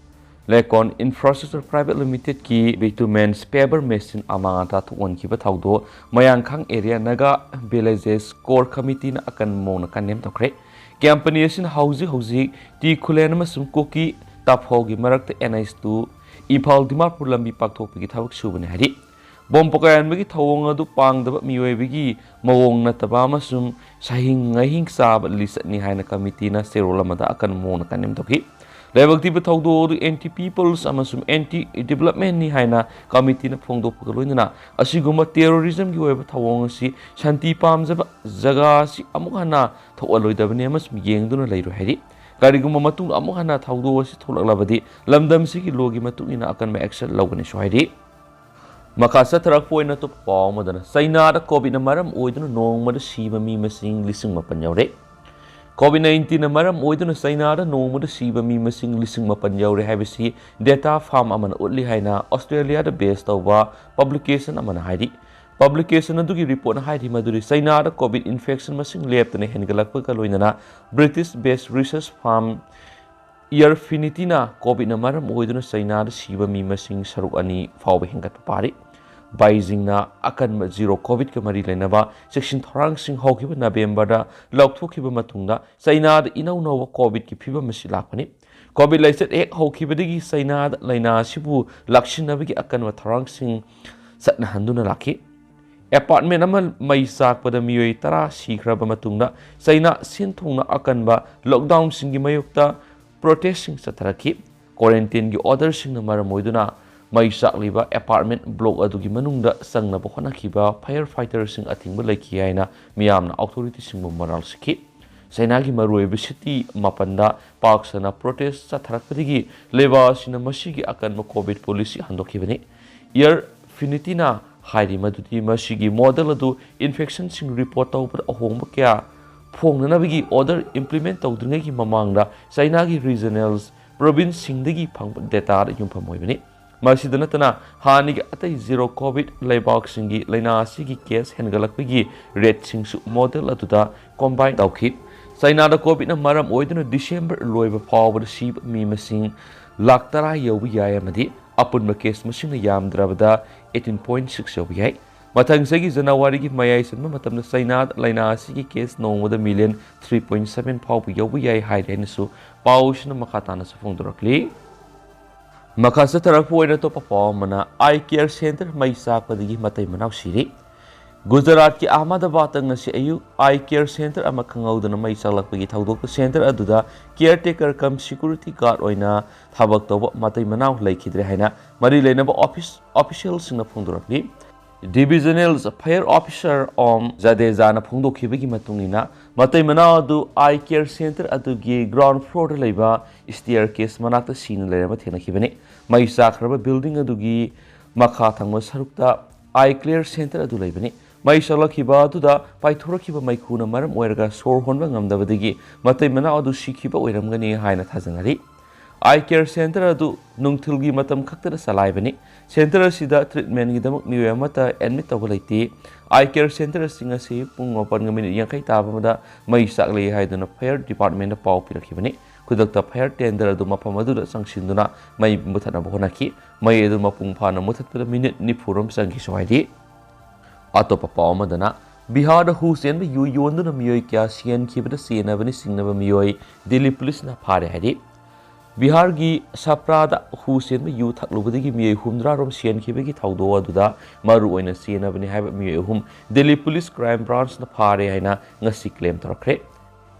ꯂꯦꯀꯣꯟ ꯏꯟꯐ꯭ꯔꯥꯁ꯭ꯇ꯭ꯔꯛꯆꯔ ꯄ꯭ꯔꯥꯏꯚꯦꯠ ꯂꯤꯃꯤꯇꯦꯗꯀꯤ ꯕꯤꯇꯨꯃꯦꯟ ꯄꯦꯚꯔ ꯃꯦꯁꯤꯟ ꯑꯃꯥꯡ ꯑꯇꯥ ꯊꯣꯛꯍꯟꯈꯤꯕ ꯊꯧꯗꯣꯛ ꯃꯌꯥꯡꯈꯥꯡ ꯑꯦꯔꯤꯌꯥ ꯅꯥꯒꯥ ꯚꯤꯂꯦꯖꯦꯁ ꯀꯣꯔ ꯀꯃꯤꯇꯤꯅ ꯑꯀꯟꯕ ꯃꯑꯣꯡꯗ ꯀꯟꯗꯦꯝ ꯇꯧꯈ꯭ꯔꯦ꯫ ꯀꯝꯄꯅꯤ ꯑꯁꯤꯅ ꯍꯧꯖꯤꯛ ꯍꯧꯖꯤꯛ ꯇꯤ ꯈꯨꯂꯦꯟ ꯑꯃꯁꯨꯡ ꯀꯨꯀꯤ ꯇꯥꯐꯥꯎꯒꯤ ꯃꯔꯛꯇ N H two Imphal Dimapur ꯂꯝꯕꯤ ꯄꯥꯛꯊꯣꯛꯄꯒꯤ ꯊꯕꯛ ꯁꯨꯕꯅꯤ ꯍꯥꯏꯔꯤ꯫ ꯕꯣꯝ ꯄꯣꯈꯥꯏꯍꯟꯕꯒꯤ ꯊꯧꯑꯣꯡ ꯑꯗꯨ ꯄꯥꯡꯗꯕ ꯃꯤꯑꯣꯏꯕꯒꯤ ꯃꯑꯣꯡ ꯅꯠꯇꯕ ꯑꯃꯁꯨꯡ ꯁꯍꯤꯡ ꯉꯥꯍꯤꯡ ꯆꯥꯕ ꯂꯤꯆꯠꯅꯤ ꯍꯥꯏꯅ ꯀꯃꯤꯇꯤꯅ ꯆꯦꯔꯣꯜ ꯑꯃꯗ ꯑꯀꯟꯕ ꯃꯑꯣꯡꯗ ꯀꯟꯗꯦꯝ ꯇꯧꯈꯤ꯫ ꯂꯥꯏꯕꯛ ꯊꯤꯕ ꯊꯧꯗꯣꯛ ꯑꯗꯨ anti people's ꯑꯃꯁꯨꯡ anti developmentꯅꯤ ꯍꯥꯏꯅ ꯀꯃꯤꯇꯤꯅ ꯐꯣꯡꯗꯣꯛꯄꯒ ꯂꯣꯏꯅꯅ ꯑꯁꯤꯒꯨꯝꯕ terrorismꯒꯤ ꯑꯣꯏꯕ ꯊꯧꯑꯣꯡ ꯑꯁꯤ ꯁꯥꯟꯇꯤ ꯄꯥꯝꯖꯕ ꯖꯒꯥ ꯑꯁꯤ ꯑꯃꯨꯛ ꯍꯟꯅ ꯊꯣꯛꯍꯜꯂꯣꯏꯗꯕꯅꯤ ꯑꯃꯁꯨꯡ ꯌꯦꯡꯗꯨꯅ ꯂꯩꯔꯣꯏ ꯍꯥꯏꯔꯤ꯫ ꯀꯔꯤꯒꯨꯝꯕ ꯃꯇꯨꯡꯗ ꯑꯃꯨꯛ ꯍꯟꯅ ꯊꯧꯗꯣꯛ ꯑꯁꯤ ꯊꯣꯛꯂꯛꯂꯕꯗꯤ ꯂꯝꯗꯝꯁꯤꯒꯤ lawꯒꯤ ꯃꯇꯨꯡ ꯏꯟꯅ ꯑꯀꯟꯕ action ꯂꯧꯒꯅꯤꯁꯨ ꯍꯥꯏꯔꯤ꯫ ꯃꯈꯥ ꯆꯠꯊꯔꯛꯄ ꯑꯣꯏꯅ ꯑꯇꯣꯞꯄ ꯄꯥꯎ ꯑꯃꯗꯅ ꯆꯩꯅꯥꯗ ꯀꯣꯚꯤꯗꯅ ꯃꯔꯝ ꯑꯣꯏꯗꯨꯅ ꯅꯣꯡꯃꯗ ꯁꯤꯕ ꯃꯤ ꯃꯁꯤꯡ ꯂꯤꯁꯤꯡ ꯃꯥꯄꯟ ꯌꯧꯔꯦ꯫ ꯀꯣꯚꯤꯗ ꯅꯥꯏꯟꯇꯤꯟꯅ ꯃꯔꯝ ꯑꯣꯏꯗꯨꯅ ꯆꯩꯅꯥꯗ ꯅꯣꯡꯃꯗ ꯁꯤꯕ ꯃꯤ ꯃꯁꯤꯡ ꯂꯤꯁꯤꯡ ꯃꯥꯄꯟ ꯌꯧꯔꯦ ꯍꯥꯏꯕꯁꯤ data firm ꯑꯃꯅ ꯎꯠꯂꯤ ꯍꯥꯏꯅ ꯑꯣꯁꯇ꯭ꯔꯦꯂꯤꯌꯥꯗ base ꯇꯧꯕ publication ꯑꯃꯅ ꯍꯥꯏꯔꯤ꯫ Publication ꯑꯗꯨꯒꯤ reportꯅ ꯍꯥꯏꯔꯤ ꯃꯗꯨꯗꯤ ꯆꯩꯅꯥꯗ ꯀꯣꯚꯤꯗ infection ꯃꯁꯤꯡ ꯂꯦꯞꯇꯅ ꯍꯦꯟꯒꯠꯂꯛꯄꯒ ꯂꯣꯏꯅꯅ British based research firm Airfinityꯅ ꯀꯣꯚꯤꯗꯅ ꯃꯔꯝ ꯑꯣꯏꯗꯨꯅ ꯆꯩꯅꯥꯗ ꯁꯤꯕ ꯃꯤ ꯃꯁꯤꯡ ꯁꯔꯨꯛ ꯑꯅꯤ ꯐꯥꯎꯕ ꯍꯦꯟꯒꯠꯄ ꯄꯥꯔꯤ꯫ ꯕꯥꯏꯖꯤꯡꯅ ꯑꯀꯟꯕ zero covidꯀ ꯃꯔꯤ ꯂꯩꯅꯕ ꯆꯦꯛꯁꯤꯟ ꯊꯧꯔꯥꯡꯁꯤꯡ ꯍꯧꯈꯤꯕ ꯅꯕꯦꯝꯕꯔꯗ ꯂꯧꯊꯣꯛꯈꯤꯕ ꯃꯇꯨꯡꯗ ꯆꯩꯅꯥꯗ ꯏꯅꯧ ꯅꯧꯕ ꯀꯣꯚꯤꯗꯀꯤ ꯐꯤꯕꯝ ꯑꯁꯤ ꯂꯥꯛꯄꯅꯤ꯫ ꯀꯣꯚꯤꯗ ꯂꯥꯏꯆꯠ ꯍꯦꯛ ꯍꯧꯈꯤꯕꯗꯒꯤ ꯆꯩꯅꯥꯗ ꯂꯥꯏꯅꯥ ꯑꯁꯤꯕꯨ ꯂꯥꯛꯁꯤꯟꯅꯕꯒꯤ ꯑꯀꯟꯕ ꯊꯧꯔꯥꯡꯁꯤꯡ ꯆꯠꯅꯍꯟꯗꯨꯅ ꯂꯥꯛꯈꯤ꯫ Apartment ꯑꯃ ꯃꯩ ꯆꯥꯛꯄꯗ ꯃꯤꯑꯣꯏ ꯇꯔꯥ ꯁꯤꯈ꯭ꯔꯕ ꯃꯇꯨꯡꯗ ꯆꯩꯅꯥ ꯁꯤꯟ ꯊꯨꯡꯅ ꯑꯀꯟꯕ lockdownꯁꯤꯡꯒꯤ ꯃꯥꯌꯣꯛꯇ protestꯁꯤꯡ ꯆꯠꯊꯔꯛꯈꯤ꯫ Quarantineꯒꯤ orderꯁꯤꯡꯅ ꯃꯔꯝ ꯑꯣꯏꯗꯨꯅ ꯃꯩ ꯆꯥꯛꯂꯤꯕ apartment block ꯑꯗꯨꯒꯤ ꯃꯅꯨꯡꯗ ꯆꯪꯅꯕ ꯍꯣꯠꯅꯈꯤꯕ firefighterꯁꯤꯡ ꯑꯊꯤꯡꯕ ꯂꯩꯈꯤ ꯍꯥꯏꯅ ꯃꯤꯌꯥꯝꯅ authorityꯁꯤꯡꯕꯨ ꯃꯔꯥꯜ ꯁꯤꯈꯤ꯫ ꯆꯩꯅꯥꯒꯤ ꯃꯔꯨꯑꯣꯏꯕ city ꯃꯥꯄꯟꯗ ꯄꯥꯛ ꯁꯟꯅ protest ꯆꯠꯊꯔꯛꯄꯗꯒꯤ ꯂꯩꯕꯥꯛ ꯑꯁꯤꯅ ꯃꯁꯤꯒꯤ ꯑꯀꯟꯕ ꯀꯣꯚꯤꯗ policy ꯍꯟꯗꯣꯛꯈꯤꯕꯅꯤ꯫ Airfinityꯅ ꯍꯥꯏꯔꯤ ꯃꯗꯨꯗꯤ ꯃꯁꯤꯒꯤ model ꯑꯗꯨ infectionꯁꯤꯡ report ꯇꯧꯕꯗ ꯑꯍꯣꯡꯕ ꯀꯌꯥ ꯐꯣꯡꯅꯅꯕꯒꯤ order implement ꯇꯧꯗ꯭ꯔꯤꯉꯩꯒꯤ ꯃꯃꯥꯡꯗ ꯆꯩꯅꯥꯒꯤ regional provinceꯁꯤꯡꯗꯒꯤ ꯐꯪꯕ dataꯗ ꯌꯨꯝꯐꯝ ꯑꯣꯏꯕꯅꯤ꯫ ꯃꯁꯤꯗ ꯅꯠꯇꯅ ꯍꯥꯟꯅꯒꯤ ꯑꯇꯩ zero covidꯅ ꯂꯩꯕꯥꯛꯁꯤꯡꯒꯤ ꯂꯥꯏꯅꯥ ꯑꯁꯤꯒꯤ case ꯍꯦꯟꯒꯠꯂꯛꯄꯒꯤ rateꯁꯤꯡꯁꯨ model ꯑꯗꯨꯗ combine ꯇꯧꯈꯤ꯫ ꯆꯩꯅꯥꯗ ꯀꯣꯚꯤꯗꯅ ꯃꯔꯝ ꯑꯣꯏꯗꯨꯅ ꯗꯤꯁꯦꯝꯕꯔ ꯂꯣꯏꯕ ꯐꯥꯎꯕꯗ ꯁꯤꯕ ꯃꯤ ꯃꯁꯤꯡ ꯂꯥꯈ ꯇꯔꯥ ꯌꯧꯕ ꯌꯥꯏ ꯑꯃꯗꯤ ꯑꯄꯨꯟꯕ case ꯃꯁꯤꯡꯅ ꯌꯥꯝꯗ꯭ꯔꯕꯗ eighteen point six ꯌꯧꯕ ꯌꯥꯏ꯫ ꯃꯊꯪ ꯆꯍꯤꯒꯤ ꯖꯅꯋꯥꯔꯤꯒꯤ ꯃꯌꯥꯏ ꯆꯟꯕ ꯃꯇꯝꯗ ꯆꯩꯅꯥꯗ ꯂꯥꯏꯅꯥ ꯑꯁꯤꯒꯤ case ꯅꯣꯡꯃꯗ million three point seven ꯐꯥꯎꯕ ꯌꯧꯕ ꯌꯥꯏ ꯍꯥꯏꯔꯤ ꯍꯥꯏꯅꯁꯨ ꯄꯥꯎꯁꯤꯅ ꯃꯈꯥ ꯇꯥꯅꯁꯨ ꯐꯣꯡꯗꯣꯔꯛꯂꯤ꯫ ꯃꯈꯥ ꯆꯠꯊꯔꯛꯄ ꯑꯣꯏꯅ ꯑꯇꯣꯞꯄ ꯄꯥꯎ ꯑꯃꯅ, Eye Care Center ꯃꯩ ꯆꯥꯛꯄꯗꯒꯤ ꯃꯇꯩ ꯃꯅꯥꯎ ꯁꯤꯔꯤ꯫ ꯒꯨꯖꯔꯥꯠꯀꯤ ꯑꯍꯃꯗꯥꯕꯥꯗꯇ ꯉꯁꯤ ꯑꯌꯨꯛ ꯑꯥꯏ ꯀꯦꯌꯔ ꯁꯦꯟꯇꯔ ꯑꯃ ꯈꯪꯍꯧꯗꯅ ꯃꯩ ꯆꯥꯛꯂꯛꯄꯒꯤ ꯊꯧꯗꯣꯛꯇ ꯁꯦꯟꯇꯔ ꯑꯗꯨꯗ ꯀꯦꯌꯔ ꯇꯦꯀꯔ ꯀꯝ ꯁꯦꯀ꯭ꯌꯨꯔꯤꯇꯤ ꯒꯥꯔꯗ ꯑꯣꯏꯅ ꯊꯕꯛ ꯇꯧꯕ ꯃꯇꯩ ꯃꯅꯥꯎ ꯂꯩꯈꯤꯗ꯭ꯔꯦ ꯍꯥꯏꯅ ꯃꯔꯤ ꯂꯩꯅꯕ ꯑꯣꯐꯤꯁ ꯑꯣꯐꯤꯁꯤꯌꯦꯜꯁꯤꯡꯅ ꯐꯣꯡꯗꯣꯔꯛꯂꯤ꯫ ꯗꯤꯕꯤꯖꯅꯦꯜ ꯐꯥꯌꯔ ꯑꯣꯐꯤꯁꯥꯔ ꯑꯣꯝ ꯖꯗꯦꯖꯥꯅ ꯐꯣꯡꯗꯣꯛꯈꯤꯕꯒꯤ ꯃꯇꯨꯡ ꯏꯟꯅ, ꯃꯇꯩ ꯃꯅꯥꯎ ꯑꯗꯨ ꯑꯥꯏ ꯀꯦꯌꯔ ꯁꯦꯟꯇꯔ ꯑꯗꯨꯒꯤ ꯒ꯭ꯔꯥꯎꯟ ꯐ꯭ꯂꯣꯔꯗ ꯂꯩꯕ ꯁ꯭ꯇꯦꯌꯔ ꯀꯦꯁ ꯃꯅꯥꯛꯇ ꯁꯤꯅ ꯂꯩꯔꯝꯕ ꯊꯦꯡꯅꯈꯤꯕꯅꯤ꯫ ꯃꯩ ꯆꯥꯛꯈ꯭ꯔꯕ ꯕꯤꯜꯗꯤꯡ ꯑꯗꯨꯒꯤ ꯃꯈꯥ ꯊꯪꯕ ꯁꯔꯨꯛꯇ ꯑꯥꯏ ꯀꯦꯌꯔ ꯁꯦꯟꯇꯔ ꯑꯗꯨ ꯂꯩꯕꯅꯤ꯫ ꯃꯩ ꯆꯥꯛꯂꯛꯈꯤꯕ ꯑꯗꯨꯗ ꯄꯥꯏꯊꯣꯔꯛꯈꯤꯕ ꯃꯩꯈꯨꯅ ꯃꯔꯝ ꯑꯣꯏꯔꯒ ꯁꯣꯔ ꯍꯣꯟꯕ ꯉꯝꯗꯕꯗꯒꯤ ꯃꯇꯩ ꯃꯅꯥꯎ ꯑꯗꯨ ꯁꯤꯈꯤꯕ ꯑꯣꯏꯔꯝꯒꯅꯤ ꯍꯥꯏꯅ ꯊꯥꯖꯅꯔꯤ꯫ ꯑꯥꯏ ꯀꯦꯌꯔ ꯁꯦꯟꯇꯔ ꯑꯗꯨ ꯅꯨꯡꯊꯤꯜꯒꯤ ꯃꯇꯝ ꯈꯛꯇꯗ ꯆꯂꯥꯏꯕꯅꯤ꯫ ꯁꯦꯟꯇꯔ ꯑꯁꯤꯗ ꯇ꯭ꯔꯤꯠꯃꯦꯟꯒꯤꯗꯃꯛ ꯃꯤꯑꯣꯏ ꯑꯃꯠꯇ ꯑꯦꯗꯃꯤꯠ ꯇꯧꯕ ꯂꯩꯇꯦ꯫ ꯑꯥꯏ ꯀꯦꯌꯔ ꯁꯦꯟꯇꯔ ꯑꯁꯤ ꯉꯁꯤ ꯄꯨꯡ ꯃꯥꯄꯟꯒ ꯃꯤꯅꯤꯠ ꯌꯥꯡꯈꯩ ꯇꯥꯕ ꯑꯃꯗ ꯃꯩ ꯆꯥꯛꯂꯦ ꯍꯥꯏꯗꯨꯅ ꯐꯥꯌꯔ ꯗꯤꯄꯥꯔꯠꯃꯦꯟꯗ ꯄꯥꯎ ꯄꯤꯔꯛꯈꯤꯕꯅꯤ꯫ ꯈꯨꯗꯛꯇ ꯐꯥꯌꯔ ꯇꯦꯟꯗꯔ ꯑꯗꯨ ꯃꯐꯝ ꯑꯗꯨꯗ ꯆꯪꯁꯤꯟꯗꯨꯅ ꯃꯩ ꯃꯨꯊꯠꯅꯕ ꯍꯣꯠꯅꯈꯤ꯫ ꯃꯩ ꯑꯗꯨ ꯃꯄꯨꯡ ꯐꯥꯅ ꯃꯨꯊꯠꯄꯗ ꯃꯤꯅꯤꯠ ꯅꯤꯐꯨ ꯔꯣꯝ ꯆꯪꯈꯤꯁꯨ ꯍꯥꯏꯔꯤ꯫ ꯑꯇꯣꯞꯄ ꯄꯥꯎ ꯑꯃꯗꯅ, ꯕꯤꯍꯥꯔꯗ ꯍꯨ ꯆꯦꯟꯕ ꯌꯨ ꯌꯣꯟꯗꯨꯅ ꯃꯤꯑꯣꯏ ꯀꯌꯥ ꯁꯤꯍꯟꯈꯤꯕꯗ ꯆꯦꯟꯅꯕꯅꯤ ꯆꯤꯡꯅꯕ ꯃꯤꯑꯣꯏ ꯗꯤꯜꯂꯤ ꯄꯨꯂꯤꯁꯅ ꯐꯥꯔꯦ ꯍꯥꯏꯔꯤ꯫ ꯕꯤꯍꯥꯔꯒꯤ ꯁꯄ꯭ꯔꯥꯗ ꯍꯨ ꯆꯦꯟꯕ ꯌꯨ ꯊꯛꯂꯨꯕꯗꯒꯤ ꯃꯤꯑꯣꯏ ꯍꯨꯝꯗ꯭ꯔꯥ ꯔꯣꯝ ꯁꯤꯍꯟꯈꯤꯕꯒꯤ ꯊꯧꯗꯣꯛ ꯑꯗꯨꯗ ꯃꯔꯨ ꯑꯣꯏꯅ ꯆꯦꯟꯅꯕꯅꯤ ꯍꯥꯏꯕ ꯃꯤꯑꯣꯏ ꯑꯍꯨꯝ ꯗꯤꯜꯂꯤ ꯄꯨꯂꯤꯁ ꯀ꯭ꯔꯥꯏꯝ ꯕ꯭ꯔꯥꯟꯆꯅ ꯐꯥꯔꯦ ꯍꯥꯏꯅ ꯉꯁꯤ ꯀ꯭ꯂꯦꯝ ꯇꯧꯔꯛꯈ꯭ꯔꯦ꯫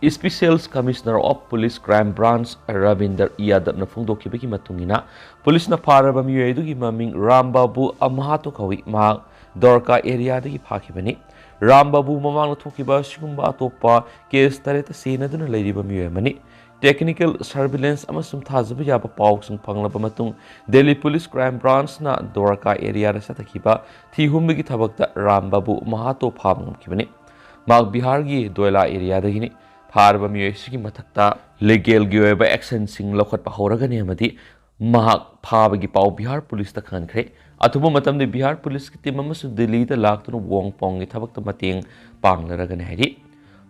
Special commissioner of police crime branch Rabinder ꯌꯥꯗꯕꯅ ꯐꯣꯡꯗꯣꯛꯈꯤꯕꯒꯤ ꯃꯇꯨꯡ ꯏꯟꯅ, ꯄꯨꯂꯤꯁꯅ ꯐꯥꯔꯕ ꯃꯤꯑꯣꯏ ꯑꯗꯨꯒꯤ ꯃꯃꯤꯡ ꯔꯥꯝ ꯕꯥꯕꯨ ꯑꯃꯍꯥꯇꯣ ꯀꯧꯏ꯫ ꯃꯍꯥꯛ ꯗꯣꯔꯀꯥ ꯑꯦꯔꯤꯌꯥꯗꯒꯤ ꯐꯥꯈꯤꯕꯅꯤ꯫ ꯔꯥꯝ ꯕꯥꯕꯨ ꯃꯃꯥꯡꯗ ꯊꯣꯛꯈꯤꯕ ꯑꯁꯤꯒꯨꯝꯕ ꯑꯇꯣꯞꯄ ꯀꯦꯁ ꯇꯔꯦꯠꯇ ꯆꯦꯟꯅꯗꯨꯅ ꯂꯩꯔꯤꯕ ꯃꯤꯑꯣꯏ ꯑꯃꯅꯤ꯫ ꯇꯦꯛꯅꯤꯀꯦꯜ ꯁꯔꯚꯤꯂꯦꯟꯁ ꯑꯃꯁꯨꯡ ꯊꯥꯖꯕ ꯌꯥꯕ ꯄꯥꯎꯁꯤꯡ ꯐꯪꯂꯕ ꯃꯇꯨꯡ, ꯗꯤꯜꯂꯤ ꯄꯨꯂꯤꯁ ꯀ꯭ꯔꯥꯏꯝ ꯕ꯭ꯔꯥꯟꯆꯅ ꯗꯣꯔꯀꯥ ꯑꯦꯔꯤꯌꯥꯗ ꯆꯠꯊꯈꯤꯕ ꯊꯤ ꯍꯨꯝꯕꯒꯤ ꯊꯕꯛꯇ ꯔꯥꯝ ꯕꯥꯕꯨ ꯃꯍꯥꯇꯣ ꯐꯥꯕ ꯉꯝꯈꯤꯕꯅꯤ꯫ ꯃꯍꯥꯛ ꯕꯤꯍꯥꯔꯒꯤ ꯗꯣꯏꯂꯥ ꯑꯦꯔꯤꯌꯥꯗꯒꯤꯅꯤ꯫ ꯐꯥꯔꯕ ꯃꯤꯑꯣꯏ ꯑꯁꯤꯒꯤ ꯃꯊꯛꯇ ꯂꯤꯒꯦꯜꯒꯤ ꯑꯣꯏꯕ ꯑꯦꯛꯁꯟꯁꯤꯡ ꯂꯧꯈꯠꯄ ꯍꯧꯔꯒꯅꯤ ꯑꯃꯗꯤ ꯃꯍꯥꯛ ꯐꯥꯕꯒꯤ ꯄꯥꯎ ꯕꯤꯍꯥꯔ ꯄꯨꯂꯤꯁꯇ ꯈꯪꯍꯟꯈ꯭ꯔꯦ꯫ ꯑꯊꯨꯕ ꯃꯇꯝꯗ ꯕꯤꯍꯥꯔ ꯄꯨꯂꯤꯁꯀꯤ ꯇꯤꯝ ꯑꯃꯁꯨ ꯗꯤꯜꯂꯤꯗ ꯂꯥꯛꯇꯨꯅ ꯋꯣꯡ ꯄꯣꯡꯒꯤ ꯊꯕꯛꯇ ꯃꯇꯦꯡ ꯄꯥꯡꯂꯔꯒꯅꯤ ꯍꯥꯏꯔꯤ꯫